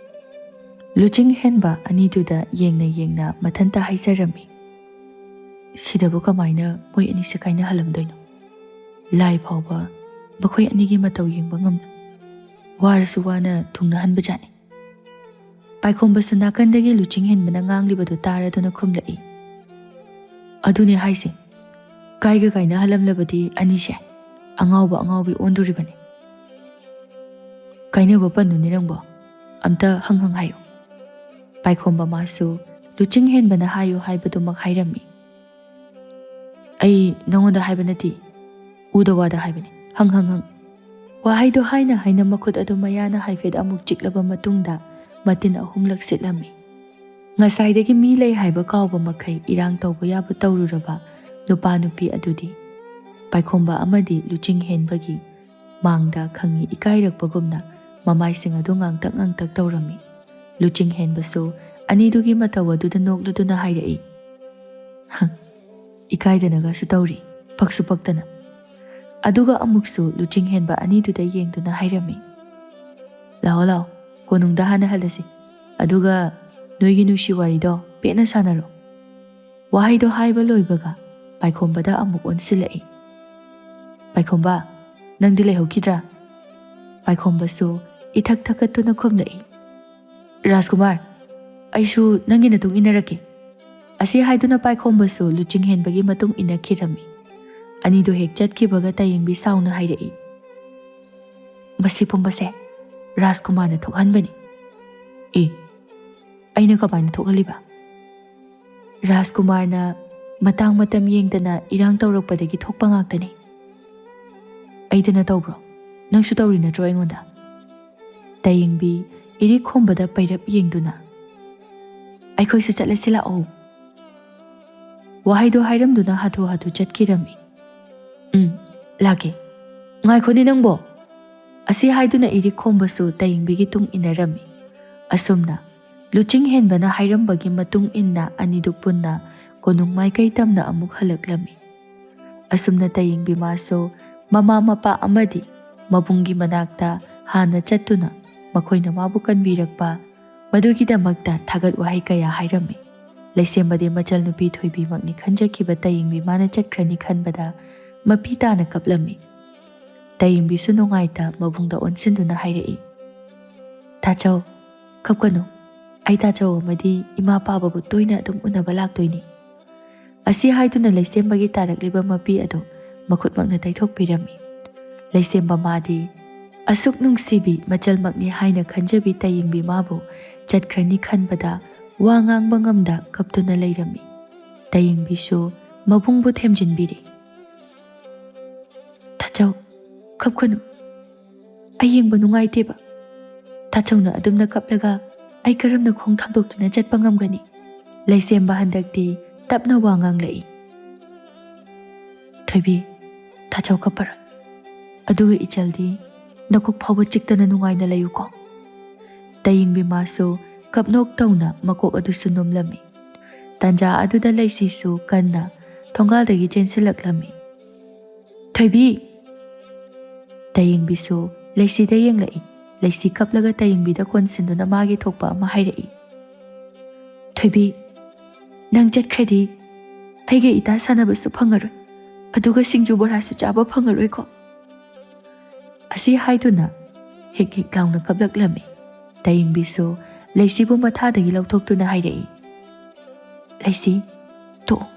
ꯂꯨꯆꯤꯡ ꯍꯦꯟꯕ ꯑꯅꯤꯗꯨꯗ ꯌꯦꯡꯅ ꯌꯦꯡꯅ ꯃꯊꯟꯇ ꯍꯥꯏꯖꯔꯝꯃꯤ, "ꯁꯤꯗꯕꯨ ꯀꯃꯥꯏꯅ ꯃꯣꯏ ꯑꯅꯤꯁꯦ ꯀꯥꯏꯅꯍꯜꯂꯝꯗꯣꯏꯅꯣ? ꯂꯥꯏ ꯐꯥꯎꯕ ꯃꯈꯣꯏ ꯑꯅꯤꯒꯤ ꯃꯇꯧ ꯌꯦꯡꯕ ꯉꯝꯗ, ꯋꯥꯔꯁꯨ ꯋꯥꯅ ꯊꯨꯡꯅꯍꯟꯕꯖꯥꯠꯅꯤ꯫" ꯄꯥꯏꯈꯣꯝꯕꯁꯨ ꯅꯥꯀꯟꯗꯒꯤ ꯂꯨꯆꯤꯡ ꯍꯦꯟꯕꯅ ꯉꯥꯡꯂꯤꯕꯗꯨ ꯇꯥꯔꯗꯨꯅ ꯈꯨꯝꯂꯛꯏ, ꯑꯗꯨꯅꯦ ꯍꯥꯏꯁꯦ, ꯀꯥꯏꯒ ꯀꯥꯏꯅꯍꯜꯂꯝꯂꯕꯗꯤ ꯑꯅꯤꯁꯦ ꯑꯉꯥꯎꯕ ꯑꯉꯥꯎꯕꯤ ꯑꯣꯟꯗꯣꯔꯤꯕꯅꯤ꯫ ꯀꯥꯏꯅꯕ ꯄꯟꯅꯨꯅꯦ ꯅꯪꯕꯣ, ꯑꯝꯇ ꯍꯪ ꯍꯪ ꯍꯥꯏꯌꯨ꯫ ꯄꯥꯏꯈꯣꯝꯕ ꯃꯥꯁꯨ ꯂꯨꯆꯤꯡ ꯍꯦꯟꯕꯅ ꯍꯥꯏꯌꯨ ꯍꯥꯏꯕꯗꯨꯃꯛ ꯍꯥꯏꯔꯝꯃꯤ꯫ ꯑꯩ ꯅꯉꯣꯟꯗ ꯍꯥꯏꯕ ꯅꯠꯇꯦ, ꯎꯗ ꯋꯥꯗ ꯍꯥꯏꯕꯅꯤ꯫ ꯍꯪ ꯍꯪ ꯍꯪ꯫ ꯋꯥꯍꯩꯗꯣ ꯍꯥꯏꯅ ꯍꯥꯏꯅ ꯃꯈꯨꯠ ꯑꯗꯨ ꯃꯌꯥꯅ ꯍꯥꯏꯐꯦꯠ ꯑꯃꯨꯛ ꯆꯤꯛꯂꯕ ꯃꯇꯨꯡꯗ ꯃꯇꯤꯟ ꯑꯍꯨꯝꯂꯛ ꯁꯤꯠꯂꯝꯃꯤ꯫ ꯉꯁꯥꯏꯗꯒꯤ ꯃꯤ ꯂꯩ ꯍꯥꯏꯕ ꯀꯥꯎꯕ ꯃꯈꯩ ꯏꯔꯥꯡ ꯇꯧꯕ ꯌꯥꯕ ꯇꯧꯔꯨꯔꯕ ꯅꯨꯄꯥ ꯅꯨꯄꯤ ꯑꯗꯨꯗꯤ ꯄꯥꯏꯈꯣꯝꯕ ꯑꯃꯗꯤ ꯂꯨꯆꯤꯡ ꯍꯦꯟꯕꯒꯤ ꯃꯥꯡꯗ ꯈꯪꯉꯤ ꯏꯀꯥꯏꯔꯛꯄꯒꯨꯝꯅ ꯃꯃꯥꯏꯁꯤꯡ ꯑꯗꯨ ꯉꯥꯡꯇꯛ ꯉꯥꯡꯇꯛ ꯇꯧꯔꯝꯃꯤ꯫ ꯂꯨꯆꯤꯡ ꯍꯦꯟꯕꯁꯨ ꯑꯅꯤꯗꯨꯒꯤ ꯃꯇꯧ ꯑꯗꯨꯗ ꯅꯣꯛꯂꯗꯨꯅ ꯍꯥꯏꯔꯛꯏ, "ꯍ, ꯏꯀꯥꯏꯗꯅꯒꯁꯨ ꯇꯧꯔꯤ, ꯄꯛꯁꯨ ꯄꯛꯇꯅ"꯫ ꯑꯗꯨꯒ ꯑꯃꯨꯛꯁꯨ ꯂꯨꯆꯤꯡ ꯍꯦꯟꯕ ꯑꯅꯤꯗꯨꯗ ꯌꯦꯡꯗꯨꯅ ꯍꯥꯏꯔꯝꯃꯤ, "ꯂꯥꯛꯑꯣ ꯂꯥꯛꯑꯣ, ꯀꯣꯅꯨꯡꯗ ꯍꯥꯟꯅ ꯍꯜꯂꯁꯤ, ꯑꯗꯨꯒ ꯅꯣꯏꯒꯤ ꯅꯨꯡꯁꯤ ꯋꯥꯔꯤꯗꯣ ꯄꯦꯟꯅ ꯁꯥꯟꯅꯔꯣ"꯫ ꯋꯥꯍꯩꯗꯣ ꯍꯥꯏꯕ ꯂꯣꯏꯕꯒ ꯄꯥꯏꯈꯣꯝꯕꯗ ꯑꯃꯨꯛ ꯑꯣꯟꯁꯤꯜꯂꯛꯏ꯫ "ꯄꯥꯏꯈꯣꯝꯕ, ꯅꯪꯗꯤ ꯂꯩꯍꯧꯈꯤꯗ꯭ꯔꯥ?" ꯄꯥꯏꯈꯣꯝꯕꯁꯨ ꯏꯊꯛ ꯊꯛꯀꯠꯇꯨꯅ ꯈꯨꯝꯂꯛꯏ, "ꯔꯥꯖꯀꯨꯃꯥꯔ, ꯑꯩꯁꯨ ꯅꯪꯒꯤ ꯃꯇꯨꯡ ꯏꯟꯅꯔꯛꯀꯦ"꯫ ꯑꯁꯤ ꯍꯥꯏꯗꯨꯅ ꯄꯥꯏꯈꯣꯝꯕꯁꯨ ꯂꯨꯆꯤꯡ ꯍꯦꯟꯕꯒꯤ ꯃꯇꯨꯡ ꯏꯟꯅꯈꯤꯔꯝꯃꯤ꯫ ꯑꯅꯤꯗꯨ ꯍꯦꯛ ꯆꯠꯈꯤꯕꯒ ꯇꯥꯌꯦꯡꯕꯤ ꯁꯥꯎꯅ ꯍꯥꯏꯔꯛꯏ, "ꯃꯁꯤ ꯄꯨꯝꯕꯁꯦ ꯔꯥꯖꯀꯨꯃꯥꯔꯅ ꯊꯣꯛꯍꯟꯕꯅꯤ"꯫ "ꯑꯦ, ꯑꯩꯅ ꯀꯃꯥꯏꯅ ꯊꯣꯛꯍꯜꯂꯤꯕ?" "ꯔꯥꯖꯀꯨꯃꯥꯔꯅ ꯃꯇꯥꯡ ꯃꯇꯝ ꯌꯦꯡꯗꯅ ꯏꯔꯥꯡ ꯇꯧꯔꯛꯄꯗꯒꯤ ꯊꯣꯛꯄ ꯉꯥꯛꯇꯅꯤ"꯫ "ꯑꯩꯗꯅ ꯇꯧꯕ꯭ꯔꯣ? ꯅꯪꯁꯨ ꯇꯧꯔꯤ ꯅꯠꯇ꯭ꯔꯣ ꯑꯩꯉꯣꯟꯗ?" ꯇꯥꯌꯦꯡꯕꯤ ꯏꯔꯤꯛ ꯈꯣꯝꯕꯗ ꯄꯩꯔꯞ ꯌꯦꯡꯗꯨꯅ, "ꯑꯩꯈꯣꯏꯁꯨ ꯆꯠꯂꯁꯤ ꯂꯥꯛꯑꯣ"꯫ ꯋꯥꯍꯩꯗꯣ ꯍꯥꯏꯔꯝꯗꯨꯅ ꯍꯥꯊꯨ ꯍꯥꯊꯨ ꯆꯠꯈꯤꯔꯝꯃꯤ꯫ "ꯎꯝ, ꯂꯥꯛꯀꯦ꯫ ꯉꯥꯏꯈꯣꯅꯦ ꯅꯪꯕꯣ!" ꯑꯁꯤ ꯍꯥꯏꯗꯨꯅ ꯏꯔꯤꯛ ꯈꯣꯝꯕꯁꯨ ꯇꯥꯌꯦꯡꯕꯤꯒꯤ ꯇꯨꯡ ꯏꯟꯅꯔꯝꯃꯤ꯫ ꯑꯁꯨꯝꯅ ꯂꯨꯆꯤꯡ ꯍꯦꯟꯕꯅ ꯍꯥꯏꯔꯝꯕꯒꯤ ꯃꯇꯨꯡ ꯏꯟꯅ ꯑꯅꯤꯗꯨ ꯄꯨꯟꯅ ꯀꯣꯅꯨꯡ ꯃꯥꯏꯀꯩ ꯇꯝꯅ ꯑꯃꯨꯛ ꯍꯜꯂꯛꯂꯝꯃꯤ꯫ ꯑꯁꯨꯝꯅ ꯇꯥꯌꯦꯡꯕꯤ ꯃꯥꯁꯨ ꯃꯃꯥ ꯃꯄꯥ ꯑꯃꯗꯤ ꯃꯕꯨꯡꯒꯤ ꯃꯅꯥꯛꯇ ꯍꯥꯟꯅ ꯆꯠꯇꯨꯅ ꯃꯈꯣꯏꯅ ꯃꯥꯕꯨ ꯀꯟꯕꯤꯔꯛꯄ ꯃꯗꯨꯒꯤꯗꯃꯛꯇ ꯊꯥꯒꯠ ꯋꯥꯍꯩ ꯀꯌꯥ ꯍꯥꯏꯔꯝꯃꯤ꯫ ꯂꯩꯁꯦꯝꯕꯗꯤ ꯃꯆꯜꯅꯨꯄꯤ ꯊꯣꯏꯕꯤꯃꯛꯅꯤ ꯈꯟꯖꯈꯤꯕ ꯇꯥꯌꯦꯡꯕꯤ ꯃꯥꯅ ꯆꯠꯈ꯭ꯔꯅꯤ ꯈꯟꯕꯗ ꯃꯄꯤ ꯇꯥꯅ ꯀꯞꯂꯝꯃꯤ꯫ ꯇꯥꯌꯦꯡꯕꯤꯁꯨ ꯅꯨꯡꯉꯥꯏꯇ ꯃꯕꯨꯡꯗ ꯑꯣꯟꯁꯤꯟꯗꯨꯅ ꯍꯥꯏꯔꯛꯏ, "ꯇꯥꯆꯧ, ꯀꯞꯀꯅꯨ꯫ ꯑꯩ ꯇꯥꯆꯧ ꯑꯃꯗꯤ ꯏꯃꯥ ꯄꯥꯕꯕꯨ ꯇꯣꯏꯅ ꯑꯗꯨꯝ ꯎꯅꯕ ꯂꯥꯛꯇꯣꯏꯅꯤ"꯫ ꯑꯁꯤ ꯍꯥꯏꯗꯨꯅ ꯂꯩꯁꯦꯝꯕꯒꯤ ꯇꯥꯔꯛꯂꯤꯕ ꯃꯄꯤ ꯑꯗꯨ ꯃꯈꯨꯠꯃꯛꯅ ꯇꯩꯊꯣꯛꯄꯤꯔꯝꯃꯤ꯫ ꯂꯩꯁꯦꯝꯕ ꯃꯥꯗꯤ ꯑꯁꯨꯛ ꯅꯨꯡꯁꯤꯕꯤ ꯃꯆꯜꯃꯛꯅꯤ ꯍꯥꯏꯅ ꯈꯟꯖꯕꯤ ꯇꯌꯦꯡꯕꯤ ꯃꯥꯕꯨ ꯆꯠꯈ꯭ꯔꯅꯤ ꯈꯟꯕꯗ ꯋꯥ ꯉꯥꯡꯕ ꯉꯝꯗ ꯀꯞꯇꯨꯅ ꯂꯩꯔꯝꯃꯤ꯫ ꯇꯌꯦꯡꯕꯤꯁꯨ ꯃꯕꯨꯡꯕꯨ ꯊꯦꯝꯖꯤꯟꯕꯤꯔꯤ꯫ "ꯊꯥꯆꯧ, ꯀꯞꯀꯅꯨ꯫ ꯑꯩ ꯌꯦꯡꯕ ꯅꯨꯡꯉꯥꯏꯇꯦꯕ꯫ ꯊꯥꯆꯧꯅ ꯑꯗꯨꯝꯅ ꯀꯞꯂꯒ ꯑꯩ ꯀꯔꯝꯅ ꯈꯣꯡ ꯊꯥꯡꯗꯣꯛꯇꯨꯅ ꯆꯠꯄ ꯉꯝꯒꯅꯤ?" ꯂꯩꯁꯦꯝꯕ ꯍꯟꯗꯛꯇꯤ ꯇꯞꯅ ꯋꯥ ꯉꯥꯡꯂꯛꯏ꯫ "ꯊꯣꯏꯕꯤ, ꯊꯥꯆꯧ ꯀꯞꯄꯔꯣꯏ꯫ ꯑꯗꯨꯒ ꯏꯆꯜꯗꯤ ꯅꯀꯣꯛ ꯐꯥꯎꯕ ꯆꯤꯛꯇꯅ ꯅꯨꯡꯉꯥꯏꯅ ꯂꯩꯌꯨꯀꯣ꯫" ꯇꯌꯦꯡꯕꯤ ꯃꯥꯁꯨ ꯀꯞꯅꯣꯛ ꯇꯧꯅ ꯃꯀꯣꯛ ꯑꯗꯨꯁꯨ ꯅꯣꯝꯂꯝꯃꯤ꯫ ꯇꯥꯟꯖꯥ ꯑꯗꯨꯗ ꯂꯩꯁꯤꯁꯨ ꯀꯟꯅ ꯊꯣꯡꯒꯥꯜꯗꯒꯤ ꯆꯦꯟꯁꯤꯜꯂꯛꯂꯝꯃꯤ꯫ "ꯊꯣꯏꯕꯤ!" ꯇꯌꯦꯡꯕꯤꯁꯨ ꯂꯩꯁꯤꯗ ꯌꯦꯡꯂꯛꯏ꯫ ꯂꯩꯁꯤ ꯀꯞꯂꯒ ꯇꯌꯦꯡꯕꯤꯗ ꯀꯣꯟꯁꯤꯟꯗꯨꯅ ꯃꯥꯒꯤ ꯊꯣꯛꯄ ꯑꯃ ꯍꯥꯏꯔꯛꯏ꯫ "ꯊꯣꯏꯕꯤ, ꯅꯪ ꯆꯠꯈ꯭ꯔꯗꯤ ꯑꯩꯒ ꯏꯇꯥ ꯁꯥꯟꯅꯕꯁꯨ ꯐꯪꯉꯔꯣꯏ, ꯑꯗꯨꯒ ꯁꯤꯡꯖꯨ ꯕꯣꯔꯥꯁꯨ ꯆꯥꯕ ꯐꯪꯉꯔꯣꯏꯀꯣ?" ꯑꯁꯤ ꯍꯥꯏꯗꯨꯅ ꯍꯤꯛ ꯍꯤꯛ ꯂꯥꯎꯅ ꯀꯞꯂꯛꯂꯝꯃꯤ꯫ ꯇꯌꯦꯡꯕꯤꯁꯨ ꯂꯩꯁꯤꯕꯨ ꯃꯊꯥꯗꯒꯤ ꯂꯧꯊꯣꯛꯇꯨꯅ ꯍꯥꯏꯔꯛꯏ꯫ "ꯂꯩꯁꯤ, ꯇꯣꯛꯑꯣ꯫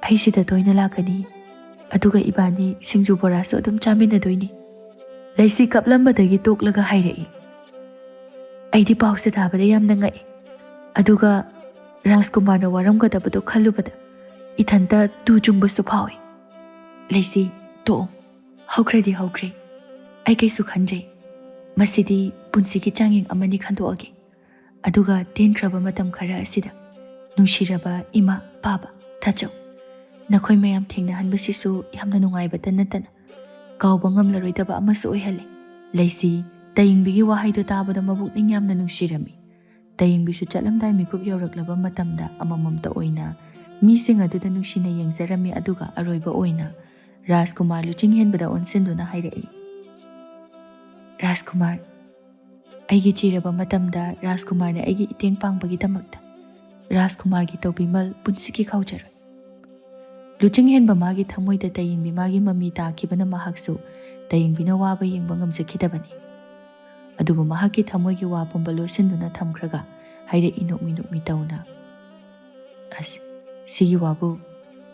ꯑꯩ ꯁꯤꯗ ꯇꯣꯏꯅ ꯂꯥꯛꯀꯅꯤ꯫ ꯑꯗꯨꯒ ꯏꯕꯥꯅꯤ ꯁꯤꯡꯖꯨ ꯕꯣꯔꯥꯁꯨ ꯑꯗꯨꯝ ꯆꯥꯃꯤꯟꯅꯗꯣꯏꯅꯤ꯫" ꯂꯩꯁꯤ ꯀꯞꯂꯝꯕꯗꯒꯤ ꯇꯣꯛꯂꯒ ꯍꯥꯏꯔꯛꯏ꯫ "ꯑꯩꯗꯤ ꯄꯥꯎꯁꯦ ꯇꯥꯕꯗ ꯌꯥꯝꯅ ꯉꯛꯏ꯫ ꯑꯗꯨꯒ ꯔꯥꯖꯀꯨꯃꯥꯔꯅ ꯋꯥꯔꯝꯒꯗꯕꯗꯣ ꯈꯜꯂꯨꯕꯗ ꯏꯊꯟꯇ ꯇꯨ ꯆꯨꯡꯕꯁꯨ ꯐꯥꯎꯏ꯫ ꯂꯩꯁꯤ, ꯇꯣꯛꯑꯣ꯫ ꯍꯧꯈ꯭ꯔꯗꯤ ꯍꯧꯈ꯭ꯔꯦ꯫ ꯑꯩ ꯀꯩꯁꯨ ꯈꯟꯗ꯭ꯔꯦ꯫ ꯃꯁꯤꯗꯤ ꯄꯨꯟꯁꯤꯒꯤ ꯆꯥꯡꯌꯦꯡ ꯑꯃꯅꯤ ꯈꯟꯗꯣꯛꯑꯒꯦ꯫ ꯑꯗꯨꯒ ꯇꯦꯟꯈ꯭ꯔꯕ ꯃꯇꯝ ꯈꯔ ꯑꯁꯤꯗ ꯅꯨꯡꯁꯤꯔꯕ ꯏꯃꯥ, ꯄꯥꯕ, ꯊꯥꯆꯧ, ꯅꯈꯣꯏ ꯃꯌꯥꯝ ꯊꯦꯡꯅꯍꯟꯕꯁꯤꯁꯨ ꯌꯥꯝꯅ ꯅꯨꯡꯉꯥꯏꯕꯇ ꯅꯠꯇꯅ ꯀꯥꯎꯕ ꯉꯝꯂꯔꯣꯏꯗꯕ ꯑꯃꯁꯨ ꯑꯣꯏꯍꯜꯂꯦ꯫" ꯂꯩꯁꯤ ꯇꯌꯦꯡꯕꯤꯒꯤ ꯋꯥꯍꯩꯗꯨ ꯇꯥꯕꯗ ꯃꯕꯨꯛꯅꯤꯡ ꯌꯥꯝꯅ ꯅꯨꯡꯁꯤꯔꯝꯃꯤ꯫ ꯇꯌꯦꯡꯕꯤꯁꯨ ꯆꯠꯂꯝꯗꯥꯏ ꯃꯤꯀꯨꯞ ꯌꯧꯔꯛꯂꯕ ꯃꯇꯝꯗ ꯑꯃꯃꯝꯇ ꯑꯣꯏꯅ ꯃꯤꯁꯤꯡ ꯑꯗꯨꯗ ꯅꯨꯡꯁꯤꯅ ꯌꯦꯡꯖꯔꯝꯃꯤ, ꯑꯗꯨꯒ ꯑꯔꯣꯏꯕ ꯑꯣꯏꯅ ꯔꯥꯖꯀꯨꯃꯥꯔ ꯂꯨꯆꯤꯡ ꯍꯦꯟꯕꯗ ꯑꯣꯟꯁꯤꯟꯗꯨꯅ ꯍꯥꯏꯔꯛꯏ꯫ "ꯔꯥꯖꯀꯨꯃꯥꯔ, ꯑꯩꯒꯤ ꯆꯤꯔꯕ ꯃꯇꯝꯗ ꯔꯥꯖꯀꯨꯃꯥꯔꯅ ꯑꯩꯒꯤ ꯏꯇꯦꯡ ꯄꯥꯡꯕꯒꯤꯗꯃꯛꯇ ꯔꯥꯖꯀꯨꯃꯥꯔꯒꯤ ꯇꯧꯕꯤꯃꯜ ꯄꯨꯟꯁꯤꯒꯤ ꯀꯥꯎꯖꯔꯣꯏ꯫" ꯂꯨꯆꯤꯡ ꯍꯦꯟꯕ ꯃꯥꯒꯤ ꯊꯃꯣꯏꯗ ꯇꯌꯦꯡꯕꯤ ꯃꯥꯒꯤ ꯃꯃꯤ ꯇꯥꯈꯤꯕꯅ ꯃꯍꯥꯛꯁꯨ ꯇꯌꯦꯡꯕꯤꯅ ꯋꯥꯕ ꯌꯦꯡꯕ ꯉꯝꯖꯈꯤꯗꯕꯅꯤ꯫ ꯑꯗꯨꯕꯨ ꯃꯍꯥꯛꯀꯤ ꯊꯃꯣꯏꯒꯤ ꯋꯥ ꯄꯨꯝꯕ ꯂꯣꯠꯁꯤꯟꯗꯨꯅ ꯊꯝꯈ꯭ꯔꯒ ꯍꯥꯏꯔꯛꯏ ꯅꯣꯛꯃꯤ ꯅꯣꯛꯃꯤ ꯇꯧꯅ, "ꯑꯁ, ꯁꯤꯒꯤ ꯋꯥꯕꯨ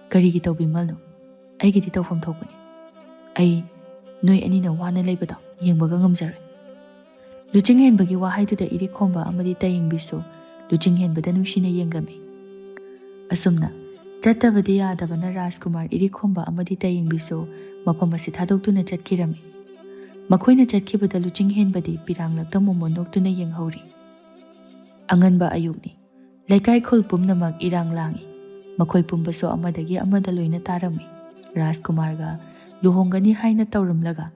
"ꯀꯔꯤꯒꯤ ꯇꯧꯕꯤꯃꯜꯅꯣ? ꯑꯩꯒꯤꯗꯤ ꯇꯧꯐꯝ ꯊꯣꯛꯄꯅꯤ꯫ ꯑꯩ ꯅꯣꯏ ꯑꯅꯤꯅ ꯋꯥꯅ ꯂꯩꯕꯗꯣ ꯌꯦꯡꯕꯒ ꯉꯝꯖꯔꯣꯏ꯫" ꯂꯨꯆꯤꯡ ꯍꯦꯟꯕꯒꯤ ꯋꯥꯍꯩꯗꯨꯗ ꯏꯔꯤꯛ ꯈꯣꯝꯕ ꯑꯃꯗꯤ ꯇꯌꯦꯡꯕꯤꯁꯨ ꯂꯨꯆꯤꯡ ꯍꯦꯟꯕꯗ ꯅꯨꯡꯁꯤꯅ ꯌꯦꯡꯂꯝꯃꯤ꯫ ꯑꯁꯨꯝꯅ ꯆꯠꯇꯕꯗꯤ ꯌꯥꯗꯕꯅ ꯔꯥꯖꯀꯨꯃꯥꯔ, ꯏꯔꯤꯛ ꯈꯣꯝꯕ ꯑꯃꯗꯤ ꯇꯌꯦꯡꯕꯤꯁꯨ ꯃꯐꯝ ꯑꯁꯤ ꯊꯥꯗꯣꯛꯇꯨꯅ ꯆꯠꯈꯤꯔꯝꯃꯤ꯫ ꯃꯈꯣꯏꯅ ꯆꯠꯈꯤꯕꯗ ꯂꯨꯆꯤꯡ ꯍꯦꯟꯕꯗꯤ ꯄꯤꯔꯥꯡꯂꯛꯇ ꯃꯣꯃꯣꯟ ꯅꯣꯛꯇꯨꯅ ꯌꯦꯡꯍꯧꯔꯤ꯫ ꯑꯉꯟꯕ ꯑꯌꯨꯛꯅꯤ꯫ ꯂꯩꯀꯥꯏ ꯈꯨꯜ ꯄꯨꯝꯅꯃꯛ ꯏꯔꯥꯡ ꯂꯥꯡꯏ꯫ ꯃꯈꯣꯏ ꯄꯨꯝꯕꯁꯨ ꯑꯃꯗꯒꯤ ꯑꯃꯗ ꯂꯣꯏꯅ ꯇꯥꯔꯝꯃꯤ꯫ ꯔꯥꯖꯀꯨꯃꯥꯔꯒ ꯂꯨꯍꯣꯡꯒꯅꯤ ꯍꯥꯏꯅ ꯇꯧꯔꯝꯂꯒ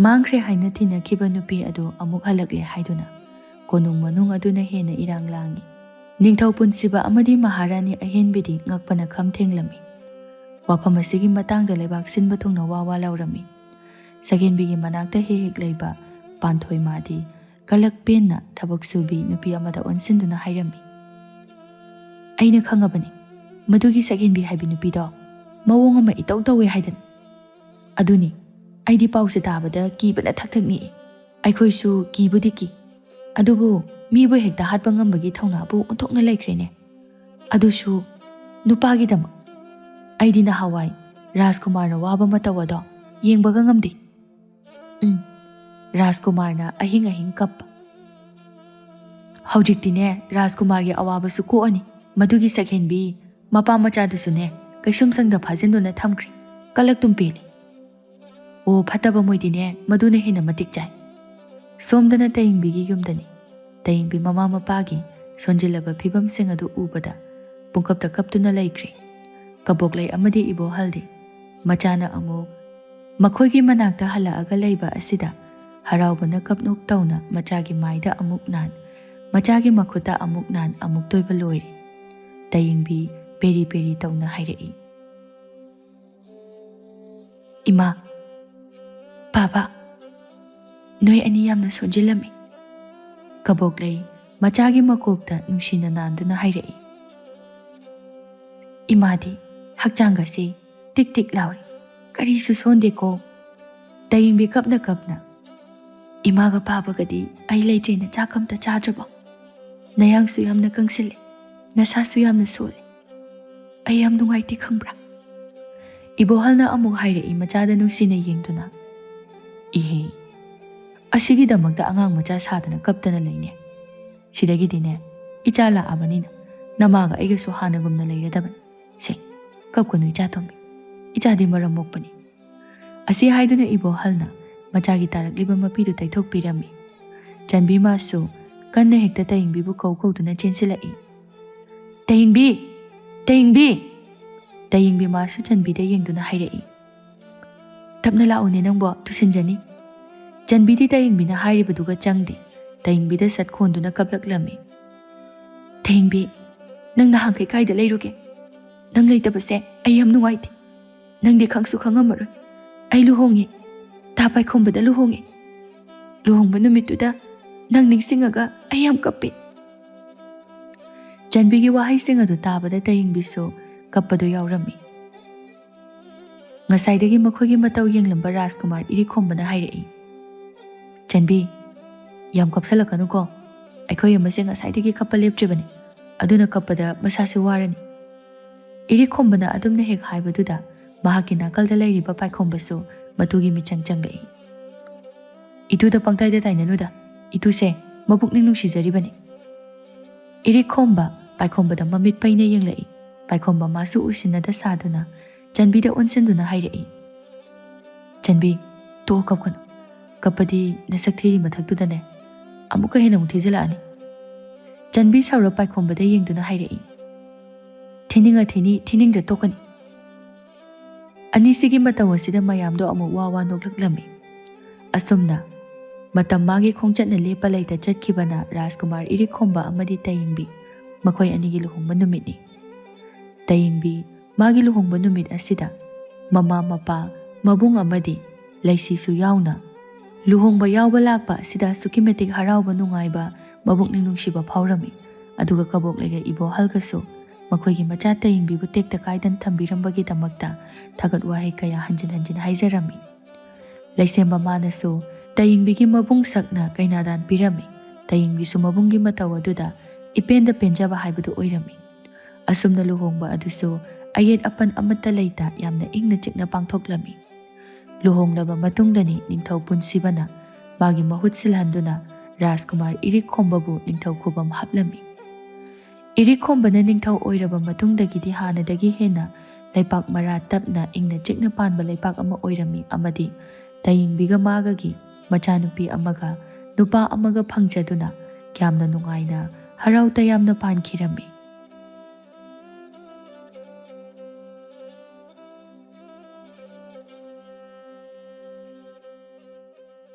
ꯃꯥꯡꯈ꯭ꯔꯦ ꯍꯥꯏꯅ ꯊꯤꯅꯈꯤꯕ ꯅꯨꯄꯤ ꯑꯗꯨ ꯑꯃꯨꯛ ꯍꯜꯂꯛꯂꯦ ꯍꯥꯏꯗꯨꯅ ꯀꯣꯅꯨꯡ ꯃꯅꯨꯡ ꯑꯗꯨꯅ ꯍꯦꯟꯅ ꯏꯔꯥꯡ ꯂꯥꯡꯏ꯫ ꯅꯤꯡꯊꯧ ꯄꯨꯟꯁꯤꯕ ꯑꯃꯗꯤ ꯃꯍꯥꯔꯥꯅꯤ ꯑꯍꯦꯟꯕꯤꯗꯤ ꯉꯛꯄꯅ ꯈꯝ ꯊꯦꯡꯂꯝꯃꯤ꯫ ꯋꯥꯐꯝ ꯑꯁꯤꯒꯤ ꯃꯇꯥꯡꯗ ꯂꯩꯕꯥꯛ ꯁꯤꯟꯕ ꯊꯨꯡꯅ ꯋꯥ ꯋꯥ ꯂꯥꯎꯔꯝꯃꯤ꯫ ꯁꯛꯍꯦꯟꯕꯤꯒꯤ ꯃꯅꯥꯛꯇ ꯍꯦꯛ ꯍꯦꯛ ꯂꯩꯕ ꯄꯥꯟꯊꯣꯏꯃꯥꯗꯤ ꯀꯂꯛ ꯄꯦꯟꯅ ꯊꯕꯛ ꯁꯨꯕꯤ ꯅꯨꯄꯤ ꯑꯃꯗ ꯑꯣꯟꯁꯤꯟꯗꯨꯅ ꯍꯥꯏꯔꯝꯃꯤ, "ꯑꯩꯅ ꯈꯪꯉꯕꯅꯤ, ꯃꯗꯨꯒꯤ ꯁꯛꯍꯦꯟꯕꯤ ꯍꯥꯏꯕꯤ ꯅꯨꯄꯤꯗꯣ ꯃꯑꯣꯡ ꯑꯃ ꯏꯇꯧ ꯇꯧꯋꯦ ꯍꯥꯏꯗꯅ꯫ ꯑꯗꯨꯅꯤ, ꯑꯩꯗꯤ ꯄꯥꯎꯁꯦ ꯇꯥꯕꯗ ꯀꯤꯕꯅ ꯊꯛ ꯊꯛ ꯅꯤꯛꯏ꯫ ꯑꯩꯈꯣꯏꯁꯨ ꯀꯤꯕꯨꯗꯤ ꯀꯤ, ꯑꯗꯨꯕꯨ ꯃꯤꯕꯨ ꯍꯦꯛꯇ ꯍꯥꯠꯄ ꯉꯝꯕꯒꯤ ꯊꯧꯅꯥꯕꯨ ꯑꯣꯟꯊꯣꯛꯅ ꯂꯩꯈ꯭ꯔꯦꯅꯦ꯫ ꯑꯗꯨꯁꯨ ꯅꯨꯄꯥꯒꯤꯗꯃꯛ꯫ ꯑꯩꯗꯤ ꯅꯍꯥꯟꯋꯥꯏ ꯔꯥꯖꯀꯨꯃꯥꯔꯅ ꯋꯥꯕ ꯃꯇꯧ ꯑꯗꯣ ꯌꯦꯡꯕꯒ ꯉꯝꯗꯦ꯫" ꯎꯝ, ꯔꯥꯖꯀꯨꯃꯥꯔꯅ ꯑꯍꯤꯡ ꯑꯍꯤꯡ ꯀꯞꯄ꯫ "ꯍꯧꯖꯤꯛꯇꯤꯅꯦ, ꯔꯥꯖꯀꯨꯃꯥꯔꯒꯤ ꯑꯋꯥꯕꯁꯨ ꯀꯣꯛꯑꯅꯤ꯫ ꯃꯗꯨꯒꯤ ꯁꯛꯍꯦꯟꯕꯤ ꯃꯄꯥ ꯃꯆꯥꯗꯨꯁꯨꯅꯦ, ꯀꯩꯁꯨꯝꯁꯪꯗ ꯐꯥꯖꯤꯟꯗꯨꯅ ꯊꯝꯈ꯭ꯔꯦ꯫ ꯀꯂꯛ ꯇꯨꯝꯄꯦꯅꯤ꯫ ꯑꯣ, ꯐꯠꯇꯕ ꯃꯣꯏꯗꯤꯅꯦ, ꯃꯗꯨꯅ ꯍꯦꯟꯅ ꯃꯇꯤꯛ ꯆꯥꯏ꯫" ꯁꯣꯝꯗꯅ ꯇꯌꯦꯡꯕꯤꯒꯤ ꯌꯨꯝꯗꯅꯤ꯫ ꯇꯌꯦꯡꯕꯤ ꯃꯃꯥ ꯃꯄꯥꯒꯤ ꯁꯣꯟꯖꯤꯜꯂꯕ ꯐꯤꯕꯝꯁꯤꯡ ꯑꯗꯨ ꯎꯕꯗ ꯄꯨꯡꯀꯞꯇ ꯀꯞꯇꯨꯅ ꯂꯩꯈ꯭ꯔꯦ꯫ ꯀꯕꯣꯛꯂꯩ ꯑꯃꯗꯤ ꯏꯕꯣꯍꯜꯗꯤ ꯃꯆꯥꯅ ꯑꯃꯨꯛ ꯃꯈꯣꯏꯒꯤ ꯃꯅꯥꯛꯇ ꯍꯜꯂꯛꯑꯒ ꯂꯩꯕ ꯑꯁꯤꯗ ꯍꯔꯥꯎꯕꯅ ꯀꯞꯅꯣꯛ ꯇꯧꯅ ꯃꯆꯥꯒꯤ ꯃꯥꯏꯗ ꯑꯃꯨꯛ ꯅꯥꯟ, ꯃꯆꯥꯒꯤ ꯃꯈꯨꯠꯇ ꯑꯃꯨꯛ ꯅꯥꯟ, ꯑꯃꯨꯛ ꯇꯣꯏꯕ ꯂꯣꯏꯔꯦ꯫ ꯇꯌꯦꯡꯕꯤ ꯄꯦꯔꯤ ꯄꯦꯔꯤ ꯇꯧꯅ ꯍꯥꯏꯔꯛꯏ, "ꯏꯃꯥ, ꯕꯥꯕꯥ, ꯅꯣꯏ ꯑꯅꯤ ꯌꯥꯝꯅ ꯁꯣꯟꯖꯤꯜꯂꯝꯃꯤ꯫" ꯀꯕꯣꯛꯂꯩ ꯃꯆꯥꯒꯤ ꯃꯀꯣꯛꯇ ꯅꯨꯡꯁꯤꯅ ꯅꯥꯟꯗꯨꯅ ꯍꯥꯏꯔꯛꯏ꯫ "ꯏꯃꯥꯗꯤ ꯍꯛꯆꯥꯡꯒꯁꯦ ꯇꯤꯛ ꯇꯤꯛ ꯂꯥꯎꯔꯤ, ꯀꯔꯤꯁꯨ ꯁꯣꯟꯗꯦꯀꯣ꯫" ꯇꯌꯦꯡꯕꯤ ꯀꯞꯅ ꯀꯞꯅ, "ꯏꯃꯥꯒ ꯕꯥꯕꯥꯒꯗꯤ ꯑꯩ ꯂꯩꯇ꯭ꯔꯦꯅ ꯆꯥꯛ ꯑꯝꯇ ꯆꯥꯗ꯭ꯔꯕꯣ? ꯅꯌꯥꯡꯁꯨ ꯌꯥꯝꯅ ꯀꯪꯁꯤꯜꯂꯦ, ꯅꯁꯥꯁꯨ ꯌꯥꯝꯅ ꯁꯣꯜꯂꯦ꯫ ꯑꯩ ꯌꯥꯝ ꯅꯨꯡꯉꯥꯏꯇꯦ ꯈꯪꯕ꯭ꯔꯥ?" ꯏꯕꯣꯍꯜꯅ ꯑꯃꯨꯛ ꯍꯥꯏꯔꯛꯏ ꯃꯆꯥꯗ ꯅꯨꯡꯁꯤꯅ ꯌꯦꯡꯗꯨꯅ, "ꯏꯍꯦ, ꯑꯁꯤꯒꯤꯗꯃꯛꯇ ꯑꯉꯥꯡ ꯃꯆꯥ ꯁꯥꯗꯅ ꯀꯞꯇꯅ ꯂꯩꯅꯦ꯫ ꯁꯤꯗꯒꯤꯗꯤꯅꯦ, ꯏꯆꯥ ꯂꯥꯛꯑꯕꯅꯤꯅ ꯅꯃꯥꯒ ꯑꯩꯒꯁꯨ ꯍꯥꯟꯅꯒꯨꯝꯅ ꯂꯩꯔꯗꯕꯅꯤ꯫ ꯁꯦ, ꯀꯞꯀꯅꯨ ꯏꯆꯥ ꯇꯣꯝꯕꯤ, ꯏꯆꯥꯗꯤ ꯃꯔꯝ ꯃꯣꯛꯄꯅꯤ"꯫ ꯑꯁꯤ ꯍꯥꯏꯗꯨꯅ ꯏꯕꯣꯍꯜꯅ ꯃꯆꯥꯒꯤ ꯇꯥꯔꯛꯂꯤꯕ ꯃꯄꯤꯗꯨ ꯇꯩꯊꯣꯛꯄꯤꯔꯝꯃꯤ꯫ ꯆꯟꯕꯤ ꯃꯥꯁꯨ ꯀꯟꯅ ꯍꯦꯛꯇ ꯇꯌꯦꯡꯕꯤꯕꯨ ꯀꯧ ꯀꯧꯗꯨꯅ ꯆꯦꯟꯁꯤꯜꯂꯛꯏ꯫ "ꯇꯌꯦꯡꯕꯤ! ꯇꯌꯦꯡꯕꯤ!" ꯇꯌꯦꯡꯕꯤ ꯃꯥꯁꯨ ꯆꯟꯕꯤꯗ ꯌꯦꯡꯗꯨꯅ ꯍꯥꯏꯔꯛꯏ꯫ "ꯇꯞꯅ ꯂꯥꯛꯎꯅꯦ ꯅꯪꯕꯣ, ꯇꯨꯁꯤꯟꯖꯅꯤ"꯫ ꯆꯟꯕꯤꯗꯤ ꯇꯌꯦꯡꯕꯤꯅ ꯍꯥꯏꯔꯤꯕꯗꯨꯒ ꯆꯪꯗꯦ, ꯇꯌꯦꯡꯕꯤꯗ ꯁꯠ ꯈꯣꯟꯗꯨꯅ ꯀꯞꯂꯛꯂꯝꯃꯤ꯫ "ꯇꯌꯦꯡꯕꯤ, ꯅꯪ ꯅꯍꯥꯟꯈꯩ ꯀꯥꯏꯗ ꯂꯩꯔꯨꯒꯦ? ꯅꯪ ꯂꯩꯇꯕꯁꯦ ꯑꯩ ꯌꯥꯝ ꯅꯨꯡꯉꯥꯏꯇꯦ꯫ ꯅꯪꯗꯤ ꯈꯪꯁꯨ ꯈꯪꯉꯝꯃꯔꯣꯏ꯫ ꯑꯩ ꯂꯨꯍꯣꯡꯉꯦ꯫ ꯇꯥ ꯄꯥꯏꯈꯣꯝꯕꯗ ꯂꯨꯍꯣꯡꯉꯦ꯫ ꯂꯨꯍꯣꯡꯕ ꯅꯨꯃꯤꯠꯇꯨꯗ ꯅꯪ ꯅꯤꯡꯁꯤꯡꯉꯒ ꯑꯩ ꯌꯥꯝ ꯀꯞꯄꯤ"꯫ ꯆꯟꯕꯤꯒꯤ ꯋꯥꯍꯩꯁꯤꯡ ꯑꯗꯨ ꯇꯥꯕꯗ ꯇꯌꯦꯡꯕꯤꯁꯨ ꯀꯞꯄꯗꯨ ꯌꯥꯎꯔꯝꯃꯤ꯫ ꯉꯁꯥꯏꯗꯒꯤ ꯃꯈꯣꯏꯒꯤ ꯃꯇꯧ ꯌꯦꯡꯂꯝꯕ ꯔꯥꯖꯀꯨꯃꯥꯔ ꯏꯔꯤꯛꯈꯣꯝꯕꯅ ꯍꯥꯏꯔꯛꯏ, "ꯆꯟꯕꯤ, ꯌꯥꯝ ꯀꯞꯁꯜꯂꯛꯀꯅꯨꯀꯣ꯫ ꯑꯩꯈꯣꯏ ꯑꯃꯁꯦ ꯉꯁꯥꯏꯗꯒꯤ ꯀꯞꯄ ꯂꯦꯞꯇ꯭ꯔꯤꯕꯅꯤ꯫ ꯑꯗꯨꯅ ꯀꯞꯄꯗ ꯃꯁꯥꯁꯦ ꯋꯥꯔꯅꯤ"꯫ ꯏꯔꯤꯛꯈꯣꯝꯕꯅ ꯑꯗꯨꯝꯅ ꯍꯦꯛ ꯍꯥꯏꯕꯗꯨꯗ ꯃꯍꯥꯛꯀꯤ ꯅꯥꯀꯜꯗ ꯂꯩꯔꯤꯕ ꯄꯥꯏꯈꯣꯝꯕꯁꯨ ꯃꯇꯨꯒꯤ ꯃꯤꯆꯪ ꯆꯪꯂꯛꯏ꯫ "ꯏꯇꯨꯗ ꯄꯪꯇꯥꯏꯗ ꯇꯥꯏꯅꯅꯨꯗ꯫ ꯏꯇꯨꯁꯦ ꯃꯄꯨꯛꯅꯤꯡ ꯅꯨꯡꯁꯤꯖꯔꯤꯕꯅꯤ"꯫ ꯏꯔꯤꯛꯈꯣꯝꯕ ꯄꯥꯏꯈꯣꯝꯕꯗ ꯃꯃꯤꯠ ꯄꯩꯅ ꯌꯦꯡꯂꯛꯏ꯫ ꯄꯥꯏꯈꯣꯝꯕ ꯃꯥꯁꯨ ꯎꯁꯤꯟꯅꯗ ꯁꯥꯗꯨꯅ ꯆꯟꯕꯤꯗ ꯑꯣꯟꯁꯤꯟꯗꯨꯅ ꯍꯥꯏꯔꯛꯏ, "ꯆꯟꯕꯤ, ꯇꯣꯛꯑꯣ ꯀꯞꯀꯅꯨ꯫ ꯀꯞꯄꯗꯤ ꯅꯁꯛ ꯊꯤꯔꯤ ꯃꯊꯛꯇꯨꯗꯅꯦ ꯑꯃꯨꯛꯀ ꯍꯦꯟꯅ ꯑꯃꯨꯛ ꯊꯤꯖꯤꯜꯂꯛꯑꯅꯤ"꯫ ꯆꯟꯕꯤ ꯁꯥꯎꯔ ꯄꯥꯏꯈꯣꯝꯕꯗ ꯌꯦꯡꯗꯨꯅ ꯍꯥꯏꯔꯛꯏ, "ꯊꯤꯅꯤꯡꯉ ꯊꯤꯅꯤ, ꯊꯤꯅꯤꯡꯗ꯭ꯔ ꯇꯣꯛꯀꯅꯤ"꯫ ꯑꯅꯤꯁꯤꯒꯤ ꯃꯇꯧ ꯑꯁꯤꯗ ꯃꯌꯥꯝꯗꯣ ꯑꯃꯨꯛ ꯋꯥ ꯋꯥ ꯅꯣꯛꯂꯛꯂꯝꯃꯤ꯫ ꯑꯁꯨꯝꯅ ꯃꯇꯝ ꯃꯥꯒꯤ ꯈꯣꯡꯆꯠꯅ ꯂꯦꯞꯄ ꯂꯩꯇ ꯆꯠꯈꯤꯕꯅ ꯔꯥꯖꯀꯨꯃꯥꯔ ꯏꯔꯤꯛꯈꯣꯝꯕ ꯑꯃꯗꯤ ꯇꯌꯦꯡꯕꯤ ꯃꯈꯣꯏ ꯑꯅꯤꯒꯤ ꯂꯨꯍꯣꯡꯕ ꯅꯨꯃꯤꯠꯅꯤ꯫ ꯇꯌꯦꯡꯕꯤ ꯃꯥꯒꯤ ꯂꯨꯍꯣꯡꯕ ꯅꯨꯃꯤꯠ ꯑꯁꯤꯗ ꯃꯃꯥ ꯃꯄꯥ, ꯃꯕꯨꯡ ꯑꯃꯗꯤ ꯂꯩꯁꯤꯁꯨ ꯌꯥꯎꯅ ꯂꯨꯍꯣꯡꯕ ꯌꯥꯎꯕ ꯂꯥꯛꯄ ꯑꯁꯤꯗ ꯑꯁꯨꯛꯀꯤ ꯃꯇꯤꯛ ꯍꯔꯥꯎꯕ ꯅꯨꯡꯉꯥꯏꯕ, ꯃꯕꯨꯛꯅꯤꯡ ꯅꯨꯡꯁꯤꯕ ꯐꯥꯎꯔꯝꯃꯤ꯫ ꯑꯗꯨꯒ ꯀꯕꯣꯛꯂꯩꯒ ꯏꯕꯣꯍꯜꯒꯁꯨ ꯃꯈꯣꯏꯒꯤ ꯃꯆꯥ ꯇꯌꯦꯡꯕꯤꯕꯨ ꯇꯦꯛꯇ ꯀꯥꯏꯗꯅ ꯊꯝꯕꯤꯔꯝꯕꯒꯤꯗꯃꯛꯇ ꯊꯥꯒꯠ ꯋꯥꯍꯩ ꯀꯌꯥ ꯍꯟꯖꯤꯟ ꯍꯟꯖꯤꯟ ꯍꯥꯏꯖꯔꯝꯃꯤ꯫ ꯂꯩꯁꯦꯝꯕ ꯃꯥꯅꯁꯨ ꯇꯌꯦꯡꯕꯤꯒꯤ ꯃꯕꯨꯡ ꯁꯛꯅ ꯀꯩꯅꯥꯗꯥꯟ ꯄꯤꯔꯝꯃꯤ꯫ ꯇꯌꯦꯡꯕꯤꯁꯨ ꯃꯕꯨꯡꯒꯤ ꯃꯇꯧ ꯑꯗꯨꯗ ꯏꯄꯦꯟꯗ ꯄꯦꯟꯖꯕ ꯍꯥꯏꯕꯗꯨ ꯑꯣꯏꯔꯝꯃꯤ꯫ ꯑꯁꯨꯝꯅ ꯂꯨꯍꯣꯡꯕ ꯑꯗꯨꯁꯨ ꯑꯌꯦꯠ ꯑꯄꯟ ꯑꯃꯠꯇ ꯂꯩꯇ ꯌꯥꯝꯅ ꯏꯪꯅ ꯆꯤꯛꯅ ꯄꯥꯡꯊꯣꯛꯂꯝꯃꯤ꯫ ꯂꯨꯍꯣꯡꯂꯕ ꯃꯇꯨꯡꯗꯅꯤ ꯅꯤꯡꯊꯧ ꯄꯨꯟꯁꯤꯕꯅ ꯃꯥꯒꯤ ꯃꯍꯨꯠ ꯁꯤꯜꯍꯟꯗꯨꯅ ꯔꯥꯖꯀꯨꯃꯥꯔ ꯏꯔꯤꯛꯈꯣꯝꯕꯕꯨ ꯅꯤꯡꯊꯧ ꯈꯨꯕꯝ ꯍꯥꯞꯂꯝꯃꯤ꯫ ꯏꯔꯤꯛꯈꯣꯝꯕꯅ ꯅꯤꯡꯊꯧ ꯑꯣꯏꯔꯕ ꯃꯇꯨꯡꯗꯒꯤꯗꯤ ꯍꯥꯟꯅꯗꯒꯤ ꯍꯦꯟꯅ ꯂꯩꯄꯥꯛ ꯃꯔꯥ ꯇꯞꯅ ꯏꯪꯅ ꯆꯤꯛꯅ ꯄꯥꯟꯕ ꯂꯩꯄꯥꯛ ꯑꯃ ꯑꯣꯏꯔꯝꯃꯤ ꯑꯃꯗꯤ ꯇꯌꯦꯡꯕꯤꯒ ꯃꯥꯒꯒꯤ ꯃꯆꯥꯅꯨꯄꯤ ꯑꯃꯒ ꯅꯨꯄꯥ ꯑꯃꯒ ꯐꯪꯖꯗꯨꯅ ꯌꯥꯝꯅ ꯅꯨꯡꯉꯥꯏꯅ ꯍꯔꯥꯎ ꯇꯌꯥꯝꯅ ꯄꯥꯟꯈꯤꯔꯝꯃꯤ꯫